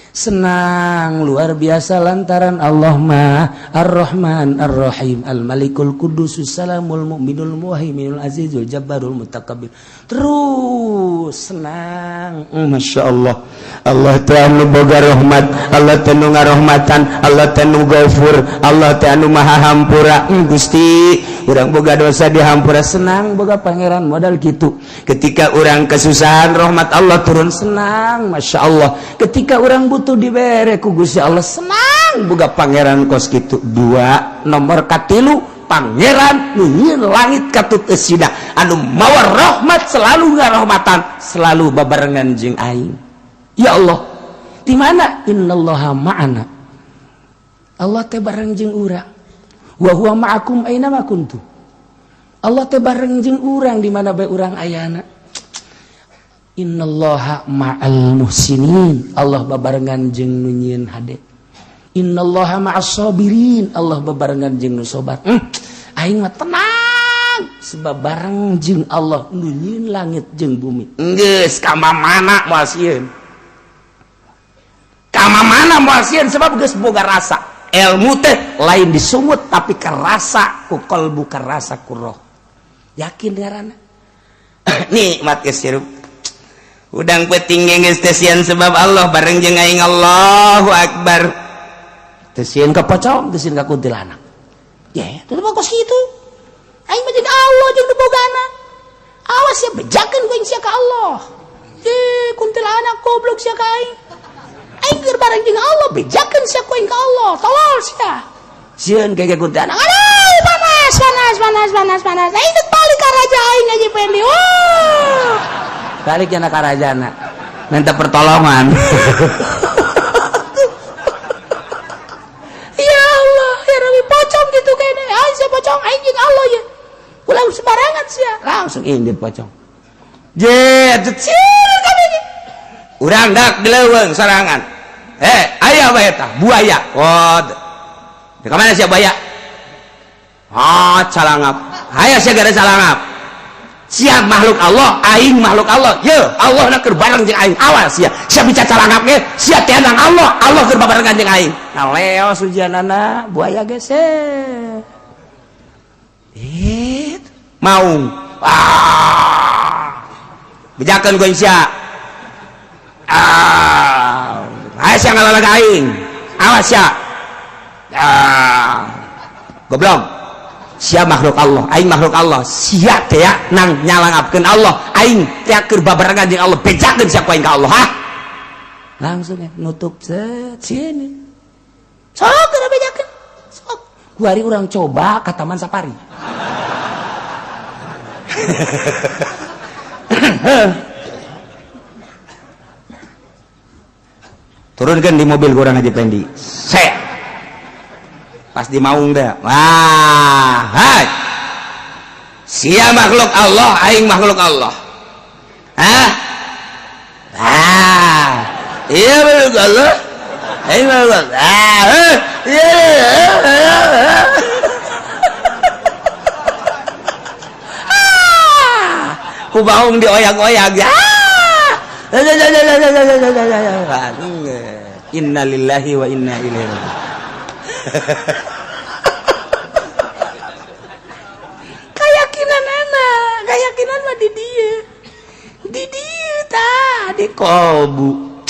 Senang luar biasa lantaran Allah mah Ar-Rahman Ar-Rahim Al-Malikul Qudus Salamul Mu'minul Muhaiminul Azizul Jabbarul Mutakabbir. Terus senang. Masya Allah. Allah teh anu boga rahmat, Allah teh nu ngarohmatan, Allah teh nu gafur, Allah teh anu maha hampura. Gusti, urang boga dosa dihampura, senang boga pangeran modal gitu. Ketika urang kesusahan rahmat Allah turun, senang, Masya Allah. Ketika urang butuh dibere ku Gusti Allah, senang boga pangeran kos gitu. Dua nomor katilu, pangeran nu nyieun langit katut eusina, anu mawa rahmat, selalu ngarohmatan, selalu babarengan jeung aing. Ya Allah, di mana innallaha ma'ana, Allah teh bareng jeung urang. Wa huwa ma'akum aina ma kuntum. Allah teh bareng jeung urang di mana bae urang ayana. Innallaha ma'al muhsinin, Allah babarengan jeung nu nyieun hade. Innallaha ma'as sabirin, Allah babarengan jeung nu sabar. Aing mah tenang sebab bareng jeung Allah nu nyieun langit jeung bumi. Geus ka mana moal sieun, ka mana moal sieun, sebab geus boga rasa. Ilmu teh lain disungut tapi kerasa ku kalbu, kerasa ku roh. Yakin ngaranna. Nikmat geus hirup. Udang peting geus teu sieun sebab Allah bareng jeung aing. Allahu akbar. Teu sieun ka pocong, teu sieun ka kuntilanak. Ya, teu mah kos kitu. Aing mah jeung Allah jeung nu bogana. Awas ya bejakeun ku aing sia ka Allah. Eh, kuntilanak goblok sia ka aing. Aing keur bareng jeung Allah, bejakeun sia ku aing ka Allah. Tolol sia. Sieun kayak kuntilanak. Aduh, panas, panas, panas, panas, panas. Aing teh balik ka raja aing aja Pendi. Wah. Balik jana ka rajana. Minta pertolongan. Ya Allah, ya Rabbi, pocong gitu kayaknya. Aing sia pocong, aing jeung Allah ya. Ulah sembarangan sia. Langsung indit pocong. Je, sieun kabeh. Urang dak di leuweung sorangan. Eh, aya bae eta, buaya. Oh. Di mana sia buaya? Ah, calangap. Aya sia gara calangap. Sia makhluk Allah, aing makhluk Allah. Ye, Allah na keur bareng jeung aing. Awas sia. Sia bica calangap ge, sia teh Allah, Allah keur babarengan jeung aing. Nah, leos ujianana buaya geser. Eh, maung. Ah. Bejakeun ku sia. Ah. Ayo sia ngalalag aing. Awas sia. Ah. Goblok. Sia makhluk Allah, aing makhluk Allah. Sia teh nang nyalangapkeun Allah, aing teh keur babarengan jeung Allah, bejakeun sia ku aing ka Allah, hah? Langsung ya nutup set sini. Sok keur bejakeun. Sok. Kuari urang coba ka Taman Safari. Turunkan di mobil kurang Haji Pendi. Set. Pas di maung deh. Wah, hai. Sia makhluk Allah, aing makhluk Allah. Hah? Ah. Iya makhluk Allah. Aing makhluk Allah. Ah, iya. Ku baung dioyak-oyak. Ah. Innalillahi wa inna ilaihi raji'un. Keyakinan anak, keyakinan mah di dieu. Di dieu tah, di kolbu.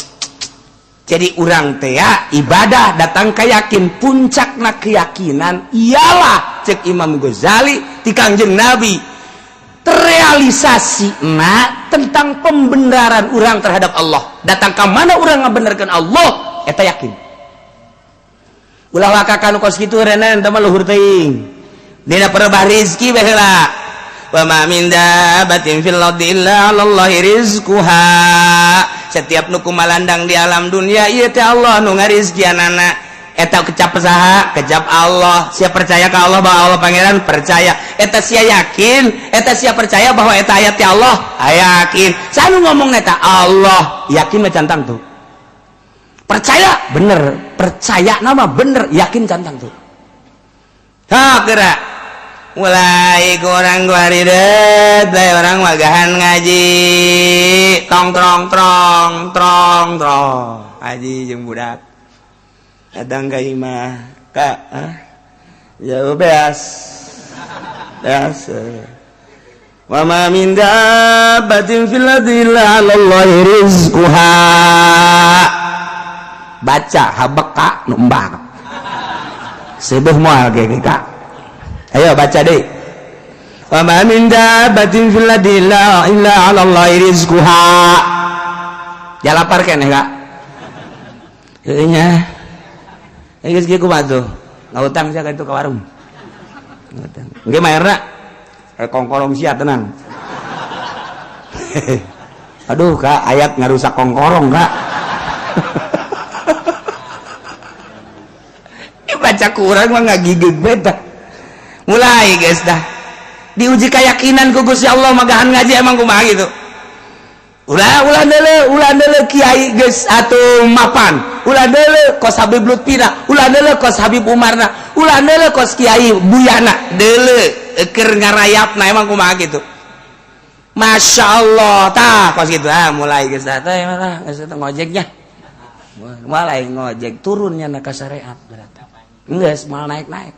Jadi urang teh ya, ibadah datang keyakin, puncakna keyakinan ialah cek Imam Ghazali ti Kangjeng Nabi terrealisasi nah tentang pembenaran orang terhadap Allah. Datang ke mana orang ngabenerkeun Allah, eta yakin. Ulah waka kanu kos kitu renen teh mah luhur teuing. Dina perebah rizki bae heula. Wa ma min dabbatin fil ardi illa 'alallahi rizquha. Setiap nu kumalandang di alam dunia ieu teh Allah nu ngarizkianana. Eta kecap saha? Kecap Allah. Sia percaya ka Allah bahwa Allah pangeran? Percaya. Eta sia yakin, eta sia percaya bahwa eta ayat ti Allah? Yakin. Saha nu ngomong eta Allah? Yakin mah cantang tuh. Percaya bener, percaya nama bener, yakin cantang tuh. Ha geura. Mulai kurang guaridet, mulai orang magahan ngaji, tong trong trong trong trong, ngaji jeung budak. Kadang ka imah, kak, ah? Ya beas, beas. Wa ma min dabbatin fil ardi illa 'alallahi rizquha. Baca habek kak nu embak. Seubeuh moal ge kak. Ayo baca deh. Wa ma min dabbatin fil ardi illa 'alallahi rizquha. Ya lapar keneh kak. Heueuh nya. Geus kieu kumaha tuh? Ngahutang sia ka itu ka warung. Ngahutang. Engke mayarna kongkorong sia tenang. Aduh kak, ayat ngarusak kongkorong kak. Baca kurang mah ngagigig beta. Mulai guys dah. Diuji keyakinan ku Gusti Allah magahan ngaji emang kumaha gitu. Ulah ulah deuleu, ulah deuleu kiai geus atuh mapan. Ulah deuleu kos Habib Lutfina, ulah deuleu kos Habib Umarna, ulah deuleu kos Kiai Buyana, deuleu keur ngarayapna emang kumaha gitu. Masya Allah, tah kos gitu ah mulai geus teh mah geus teh ngojeknya. Mulai ngojek turunnya na ka syariat berarti. Geus moal naik-naik.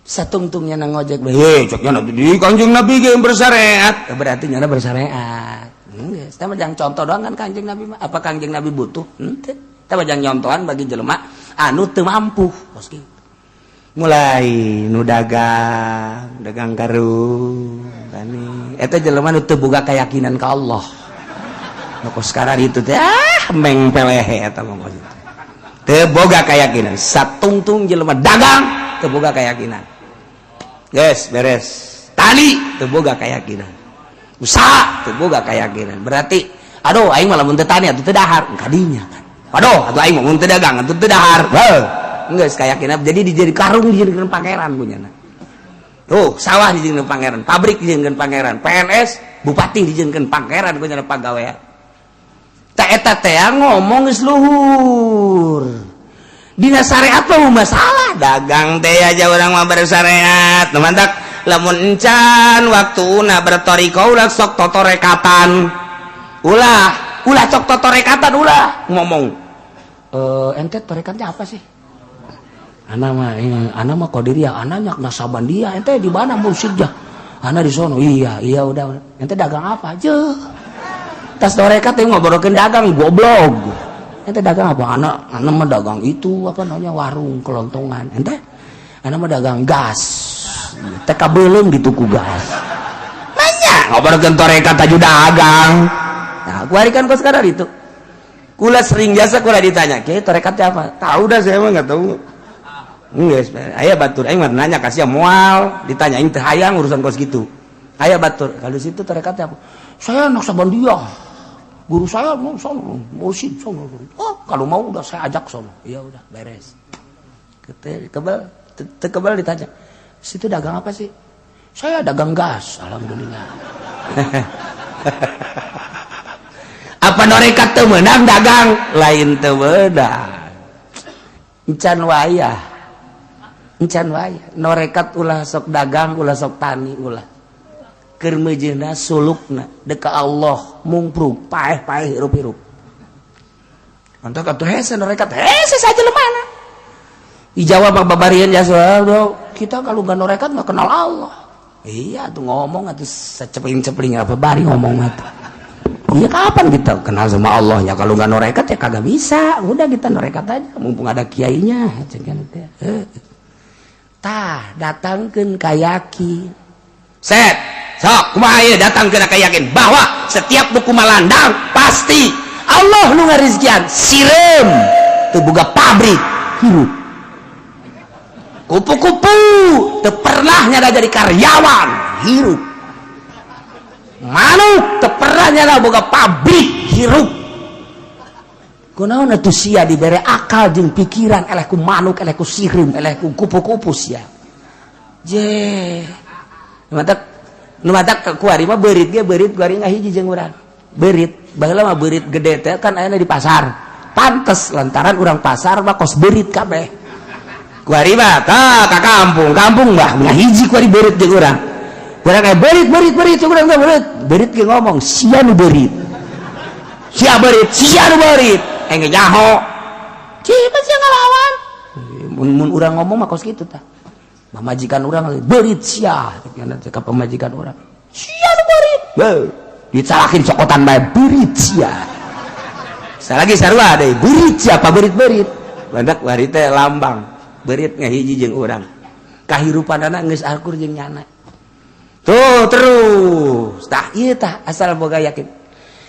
Satungtungnya na ngojek hei ceknya nanti di Kanjeng Nabi ge bersyariat, berarti nyana bersyariat. Geus teh mah jang contoh doang kan Kanjeng Nabi mah. Apa Kanjeng Nabi butuh? Henteu. Teh mah jang nyontohan bagi jelema anu teu mampu kos kitu. Mulai nu dagang, dagang karung tani. Eta jelema nu teu boga keyakinan ka Allah. Nu kos sekarang itu teh ah meng pelehe eta mah kos itu. Teu boga keyakinan. Satungtung jelema dagang teu boga keyakinan. Yes, beres. Tani teu boga keyakinan. Usaha teu boga keyakinan. Berarti aduh aing mah lamun teu tani atuh teu dahar kadinya kan. Aduh, atuh aing mah mun teu dagang atuh teu dahar. Heuh. Geus keyakinan jadi dijadi karung dijadikeun pangeran punyana. Tuh, sawah dijadikeun pangeran, pabrik dijadikeun pangeran, PNS, bupati dijadikeun pangeran punyana pagawean. Tah eta teh ngomong geus luhur. Dina syariat mah masalah dagang teh aja orang mah bersyariat. Nu mantak lamun encan waktuna bertoriko ulah sok totorekatan. Ulah, ulah sok totorekatan ulah ngomong. Ente torekatnya apa sih? Ana mah ana mah qadiriyah, ana nyak nasaban dia. Ente di mana mursyidnya? Ana di sono. Iya, iya udah. Ente dagang apa? Jeuh. Tas torekat teh ngobrolkeun dagang goblok. Ente dagang apa? Ana mah dagang itu apa namanya warung kelontongan. Ente? Ana mah dagang gas. TK belum di tuku gas. Nanya ngobrolkeun torekat aju dagang. Nah, kuari kan kos kadar itu. Kula sering jasa kula ditanya, "Kiai torekatnya apa?" Tahu dah saya mah enggak tahu. Geus, aya batur aing mah nanya kasih moal, ditanya aing teu hayang urusan kos gitu. Aya batur, kalau situ torekatnya apa? Saya Naqsyabandiyah. Guru saya mau sono, mursyid sono. Oh, kalau mau udah saya ajak sono. Iya udah beres. Kebal, kebal ditanya. Situ dagang apa sih? Saya dagang gas, alhamdulillah. Apa norekat teu meunang dagang? Lain teu meunang. Encan wayah. Encan wayah. Norekat ulah sok dagang, ulah sok tani, ulah. Keur meujeuhna sulukna deka Allah mungprung paeh-paeh hirup-hirup. Mantap atuh hese norekat hese saja lemana. Dijawab babarian jasa kita kalau nggak norekat nggak kenal Allah. Iya tuh ngomong atuh secepling-cepling apa bari ngomong atuh. Iya kapan kita kenal sama Allah ya kalau nggak norekat ya kagak bisa. Udah kita norekat aja mumpung ada kiainya. Tah datangkeun ka yakin. Set sok kumaha ieu datangkeun ka yakin bahwa setiap buku malandang pasti Allah nu ngarizkian sireum teu boga pabrik hirup. Kupu-kupu teu pernah nyada jadi karyawan hirup. Manuk teu pernah nyada boga pabrik hirup. Kunaon atuh sia dibere akal jeung pikiran eleh ku manuk, eleh ku sireum, eleh ku kupu-kupu sia. Je. Matak nu matak kuari mah beurit ge beurit kuari ngahiji jeung urang. Beurit, baheula mah beurit gede teh kan ayana di pasar. Pantes lantaran urang pasar mah kos beurit kabeh. Kuari mah tah ka kampung, kampung mah ngahiji kuari beurit jeung urang. Urang kayak beurit beurit beurit urang teh beurit. Beurit ge ngomong sia nu beurit. Sia beurit, sia nu beurit. Engge nyaho. Cik sia ngalawan. Mun mun urang ngomong mah kos kitu tah. Pamajikan urang beurit sia, ka pamajikan urang. Sia nu beurit. Beuh, dicalakin cokotan bae beurit sia. Salagi sarua deui, beurit sia apa beurit-beurit. Badak wari teh lambang. Beurit ngahiji jeung urang. Kahirupanana geus akur jeung nyana. Tuh terus. Tah ieu tah asal boga yakin.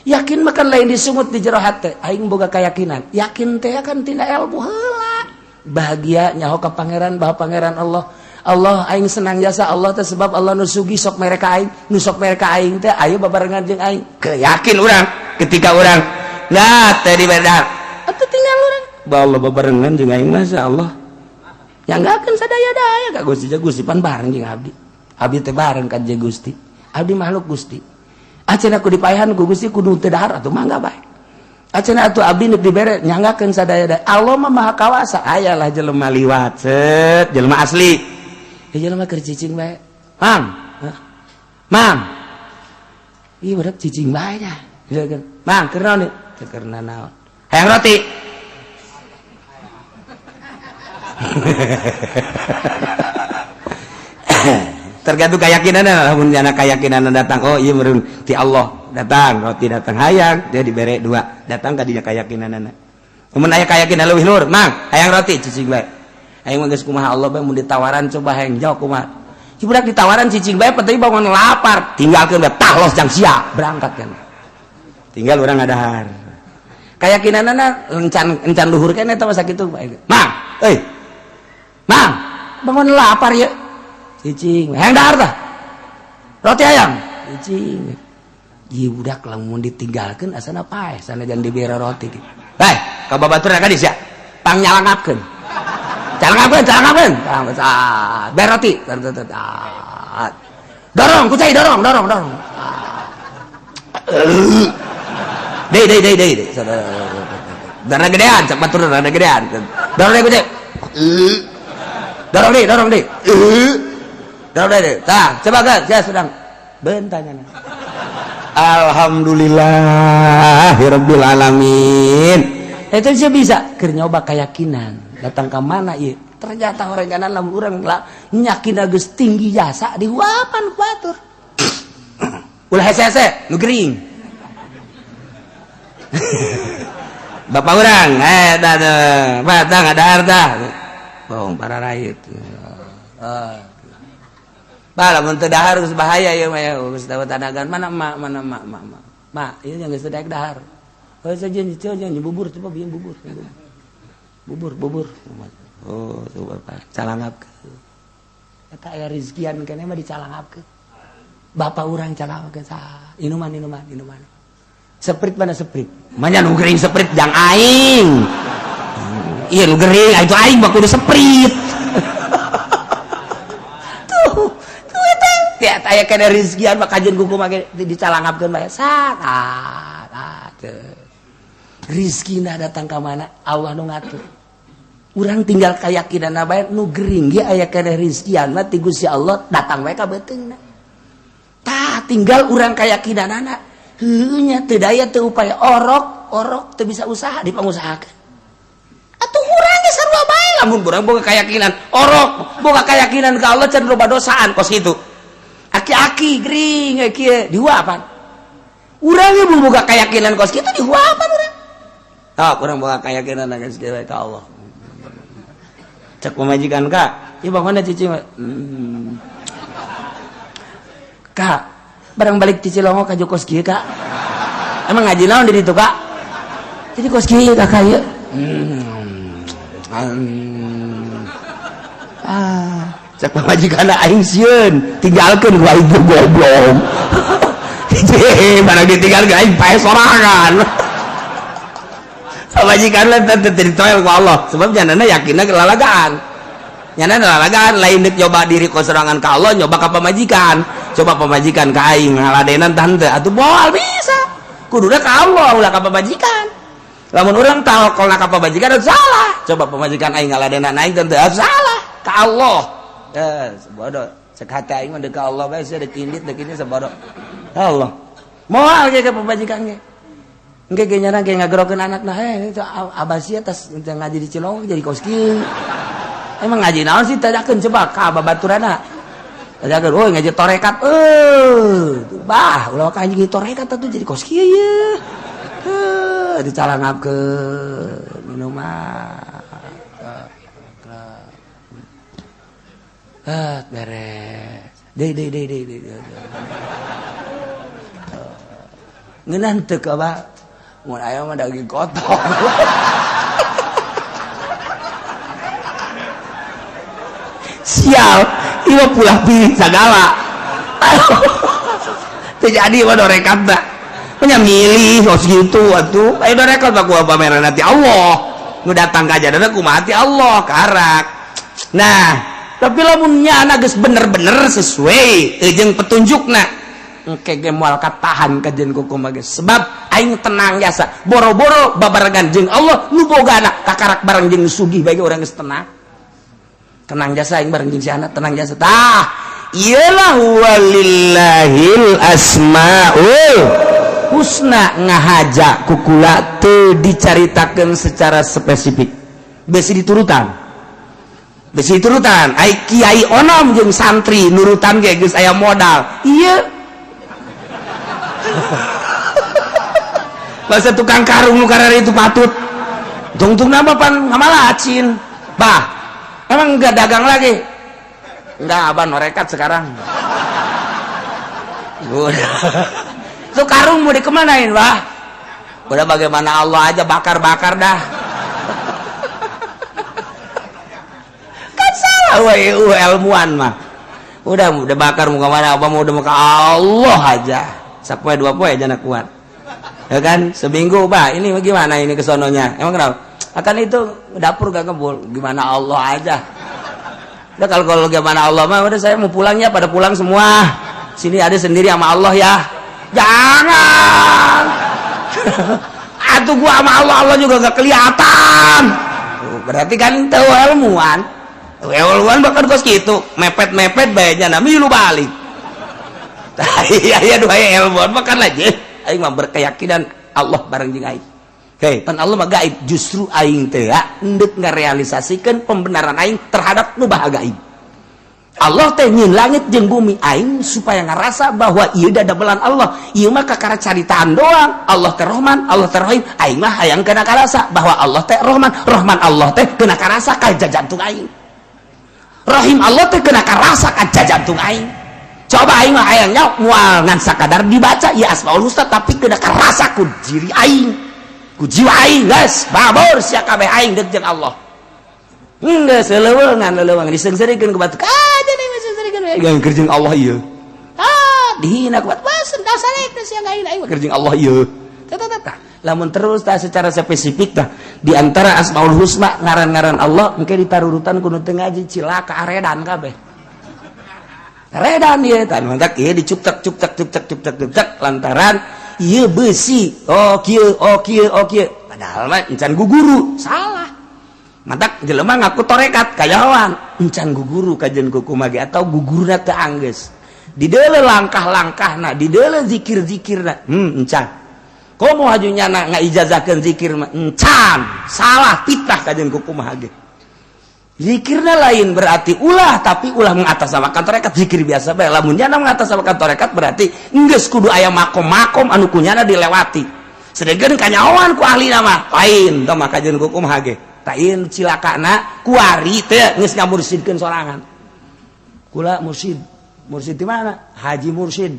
Yakin makan lain disungut di jero hate, aing boga keyakinan. Yakin teh kan tina ilmu heula. Bahagia nyaho ka pangeran bahwa pangeran Allah. Allah aing senang jasa Allah teh sebab Allah nu sugi sok mere ka aing, nu sok mere ka aing teh ayo babarengan jeung aing. Keyakin urang ketika urang nah teh dibeda. Atuh tinggal urang. Bahwa Allah babarengan jeung aing mah Allah. Ya enggak akan sadaya-daya ka Gusti Gusti pan bareng jeung abdi. Abdi teh bareng ka jeung Gusti. Abdi makhluk Gusti. Acan aku dipaehan ku Gusti kudu teu dahar atuh mangga bae. Acan atuh abdi neuk dibere nyanggakeun sadaya-daya. Allah mah maha kawasa. Ayalah jelema liwat set jelema asli. Ya jelema keur cicing bae. Mang. Mang. Ih budak cicing bae nya. Mang keur naon ieu? Keur naon? Hayang roti. Tergantung keyakinan lamun jana keyakinan datang oh iya meureun ti Allah datang roti datang hayang dia dibere dua datang ka dinya keyakinanana mun aya keyakinan leuwih luhur mang hayang roti cicing bae aing mah geus kumaha Allah bae mun ditawaran coba hayang jauh kumaha si budak ditawaran cicing bae penting bangun lapar tinggalkeun bae tah los jang sia berangkat kan tinggal urang ngadahar keyakinanana encan encan luhur keneh eta mah sakitu bae mang euy mang bangun lapar ya cicing hayang dahar tah roti ayam cicing ieu budak lamun ditinggalkeun asana paeh sanajan dibere roti bae ka babatur ka sia pang nyalangapkeun calangapkeun calangapkeun bae roti dorong ku cai dorong dorong dorong deui deui deui deui darah gedean cak batur rada gedean dorong deui ku cai dorong deh dorong deh dorong deh tah coba kan saya sedang bentanya. Alhamdulillahirabbil alamin. Itu sih bisa keur nyoba keyakinan datang ke mana ieu ternyata orang kanan lamun urang lah nyakin geus tinggi jasa dihuapan ku batur ulah hese-hese nu gering. Bapak urang dah batang ada harta bohong para rakyat. Bah lamun teu dahar geus bahaya ieu mah ya geus dapat tanagan mana emak mana emak emak emak. Mak ieu yang geus daek dahar. Oh saja jangan bubur coba bieu bubur. Bubur bubur. Oh coba Pak calangapkeun. Eta aya rizkian keneh mah dicalangapkeun. Bapak urang calangapkeun sa inuman inuman inuman. Seprit mana seprit? Manya nu gering seprit jang aing. Iya nu gering itu aing mah kudu seprit. Tuh, tuh eta tiap aya kana rizkian mah kajeun ku kumaha ge dicalangapkeun bae. Sat ah teu. Rizkina datang ka mana? Allah nu ngatur. Urang tinggal kayakinan bae nu gering ge aya kana rizkian mah ti Gusti Allah datang bae ka beuteungna. Tah, tinggal urang keyakinanana. Heuh nya, teu daya teu upaya, orok orok teu bisa usaha dipangusahakeun. Atuh urang ge sarua bae, lamun urang boga keyakinan orok, boga keyakinan ka Allah can loba dosaan kos kitu. Aki-aki gering kieu dihuapan. Urang ge mun boga keyakinan kos kitu dihuapan urang. Tah, urang boga keyakinan geus kieu ka Allah. Cek pamajikan, "Kak, ieu bangunna cici." "Kak, barang balik ti Cilongok ka kos kieu, Kak. Emang ngaji naon di ditu, Kak? Jadi kos kieu, Kakak ieu." Ah, cek pamajikan, "Aing sieun, tinggalkeun ku aing goblok." Barang ditinggalkeun aing pae sorangan. Pamajikan lah teu ditoel ku Allah, sebab janana yakinna kelalagaan. Nyana lalagaan lain dek nyoba diri ku sorangan ka Allah, nyoba ka pamajikan. Coba pamajikan ka aing ngaladenan tante atuh moal bisa. Kuduna ka Allah, ulah ka pamajikan. Lamun urang tawakal ka pamajikan salah. Coba pamajikan aing ngaladenan aing tante salah ka Allah. Eh, sebodoh. Cek hati aing mah deuk ka Allah bae sia, deuk indit deuk ini sebodoh. Allah. Moal ge ka pamajikan ge. Engke ge nyana ge ngagerokeun anakna, "Eh, itu abah sia tas ngaji di Cilongok jadi kos kieu. Emang ngaji naon sih?" Tanyakeun coba ka babaturana. Tanyakeun, "Oh, ngaji torekat." "Eh, bah, ulah ka ngaji torekat atuh jadi kos kieu ye." Eh, dicalangapkeun minuman. Eh, beres. Deui deui deui deui deui. Ngeunah teu ka Abah? Mun aya mah daging kotor. Sial, ieu pulah pilih sagala. Teu jadi mah dorekat dah. Nya milih kos gitu atuh. Ayo dorekat mah kumaha pameran ti Allah. Nu datang ka jadana kumaha ti Allah karak. Nah, tapi lamun nyana geus bener-bener sesuai jeung petunjukna, engke ge moal katahan kajen kumaha ge, sebab aing tenang jasa boro-boro babarengan jeung Allah nu bogana kakarak bareng jeung sugih bagi urang geus tenang, tenang jasa aing bareng jeung si anak tenang jasa. Tah, iyalah walillahil asmaul husna ngahaja kukula teu dicaritakeun secara spesifik, besi diturutan, besi diturutan. Ai kiai onom jeung santri nurutan ge geus aya modal ieu. Bahasa tukang karung nu karari itu patut tungtung nama pan ngamalacin. "Bah, emang enggak dagang lagi?" "Enggak, Abah norekat sekarang." Udah tuh karung mau dikemanain, Bah? "Udah, bagaimana Allah aja, bakar-bakar dah." Kan salah we ilmuwan mah. Udah bakar mau kemana, Abah mau udah mau ke Allah aja. Sapoe dua poe aja nak kuat ya kan. Seminggu, "Bah, ini gimana ini kesononya?" "Emang kenapa?" "Akan itu dapur gak ngebul." "Gimana Allah aja udah." Kalau kalau gimana Allah mah udah, saya mau pulangnya, pada pulang semua, sini ada sendiri sama Allah ya. Jangan atuh, gua sama Allah, Allah juga gak kelihatan. Berarti kan tahu ilmuwan, ilmuwan bahkan kos gitu mepet-mepet bayarnya milu balik. Iya iya, dua ilmuwan bahkan aja aing mah berkeyakinan Allah bareng jeung aing. Hei, pan Allah mah gaib, justru aing teh endek ngarealisasikeun pembenaran aing terhadap nu baha gaib. Allah teh nyin langit jeung bumi aing supaya ngerasa bahwa ieu dadabelan Allah. Ieu mah kakara caritaan doang. Allah teh Rahman, Allah teh Rahim. Aing mah hayang kena karasa bahwa Allah teh Rahman. Rahman Allah teh kena karasa ka jantung aing. Rahim Allah teh kena karasa ka jantung aing. Coba aing mah hayangnya moal ngan sakadar dibaca ya Asmaul Husna, tapi kena karasa ku diri aing, ku jiwa aing. Geus babor sia kabeh, aing deuk jeung Allah. Geus leuweungan leuweungan diseungseurikeun ku batu. Kaja deui seungseurikeun we keur jeung Allah ieu. Ah, dihina ku batu. Wah, sendal salek sia aing aing keur jeung Allah ieu. Tah tah tah. Lamun terus tah secara spesifik tah di antara Asmaul Husna ngaran-ngaran Allah engke ditarurutan ku nu teu ngaji, cilaka, aredan kabeh. Redan ieu tah mantak ieu dicuktak cuktak cuktak cuktak cuktak lantaran ieu besi, oh kieu, oh kieu, oh kieu, padahal mah encan guguru salah. Mantak jelema ngaku torekat kayawan encan guguru kajen kuku mage atau gugurna teu anggeus. Dideuleu langkah-langkahna, dideuleu zikir-zikirna. Encan. Komo haju nyana ngaijazahkeun zikir mah encan, salah, fitnah kajeun ku kumaha ge. Zikirna lain berarti ulah, tapi ulah mengatasnamakan tarekat, zikir biasa bae. Lamun nyana mengatasnamakan tarekat, berarti geus kudu aya makom-makom anu kunyana dilewati. Sedengkeun kanyahoan ku ahli nama lain tah mah kajeun ku kumaha ge. Lain cilakana kuari teh geus ngamursidkeun sorangan. Kula mursid. Mursid di mana? Haji Mursid.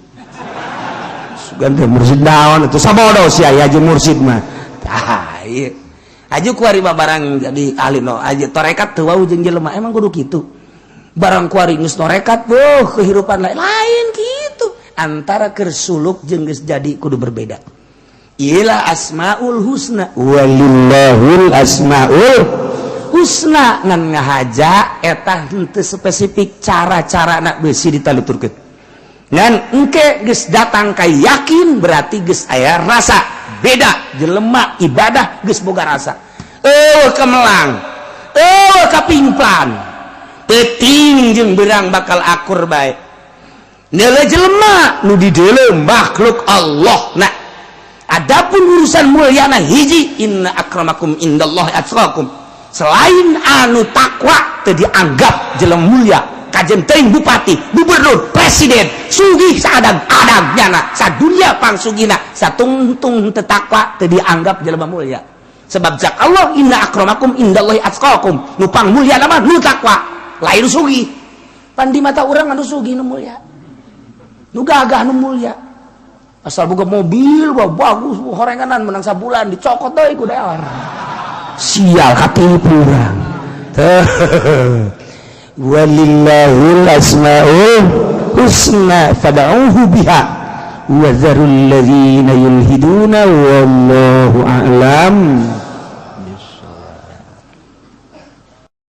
Sugan teh mursid naon itu, sabodo sia Haji Mursid mah. Tah ieu. Haji kuari mah barang jadi ahli no haji tarekat teu wau jeung jelema, emang kudu kitu. Barang kuari geus tarekat, boh, kehidupan lain lain kitu. Antara keur suluk jeung geus jadi kudu berbeda. Ilah asmaul husna, walillahul asmaul husna, ngan ngahaja eta henteu spesifik cara-cara nak besi ditaluturkeun. Ngan engke geus datang ka yakin, berarti geus aya rasa beda. Jelema ibadah geus boga rasa, eueuh kemelang, eueuh kapingplan, peuting jeung beurang bakal akur bae. Nele jelema nu dideuleu makhluk Allah. Nah, adapun urusan mulyana hiji, inna akramakum indallahi atqakum. Selain anu takwa teu dianggap jelema mulia. Kajen teuing bupati, gubernur, presiden, sugih saadang-adang nyana, sadunia pangsugina, satungtung teu takwa teu dianggap jelema mulia. Sebab cak Allah, inna akramakum indallahi atqakum. Nu pang mulia nama nu takwa, lain sugih. Pan di mata urang anu sugih nu mulia, nu gagah nu mulia. Asal boga mobil, wah bagus, horenganan menang sabulan dicokot deui ku dealer. Sial, katipu urang. Walillahil asmaul husna fad'uhu biha wa dzarul ladzina yulhiduna, wallahu a'lam.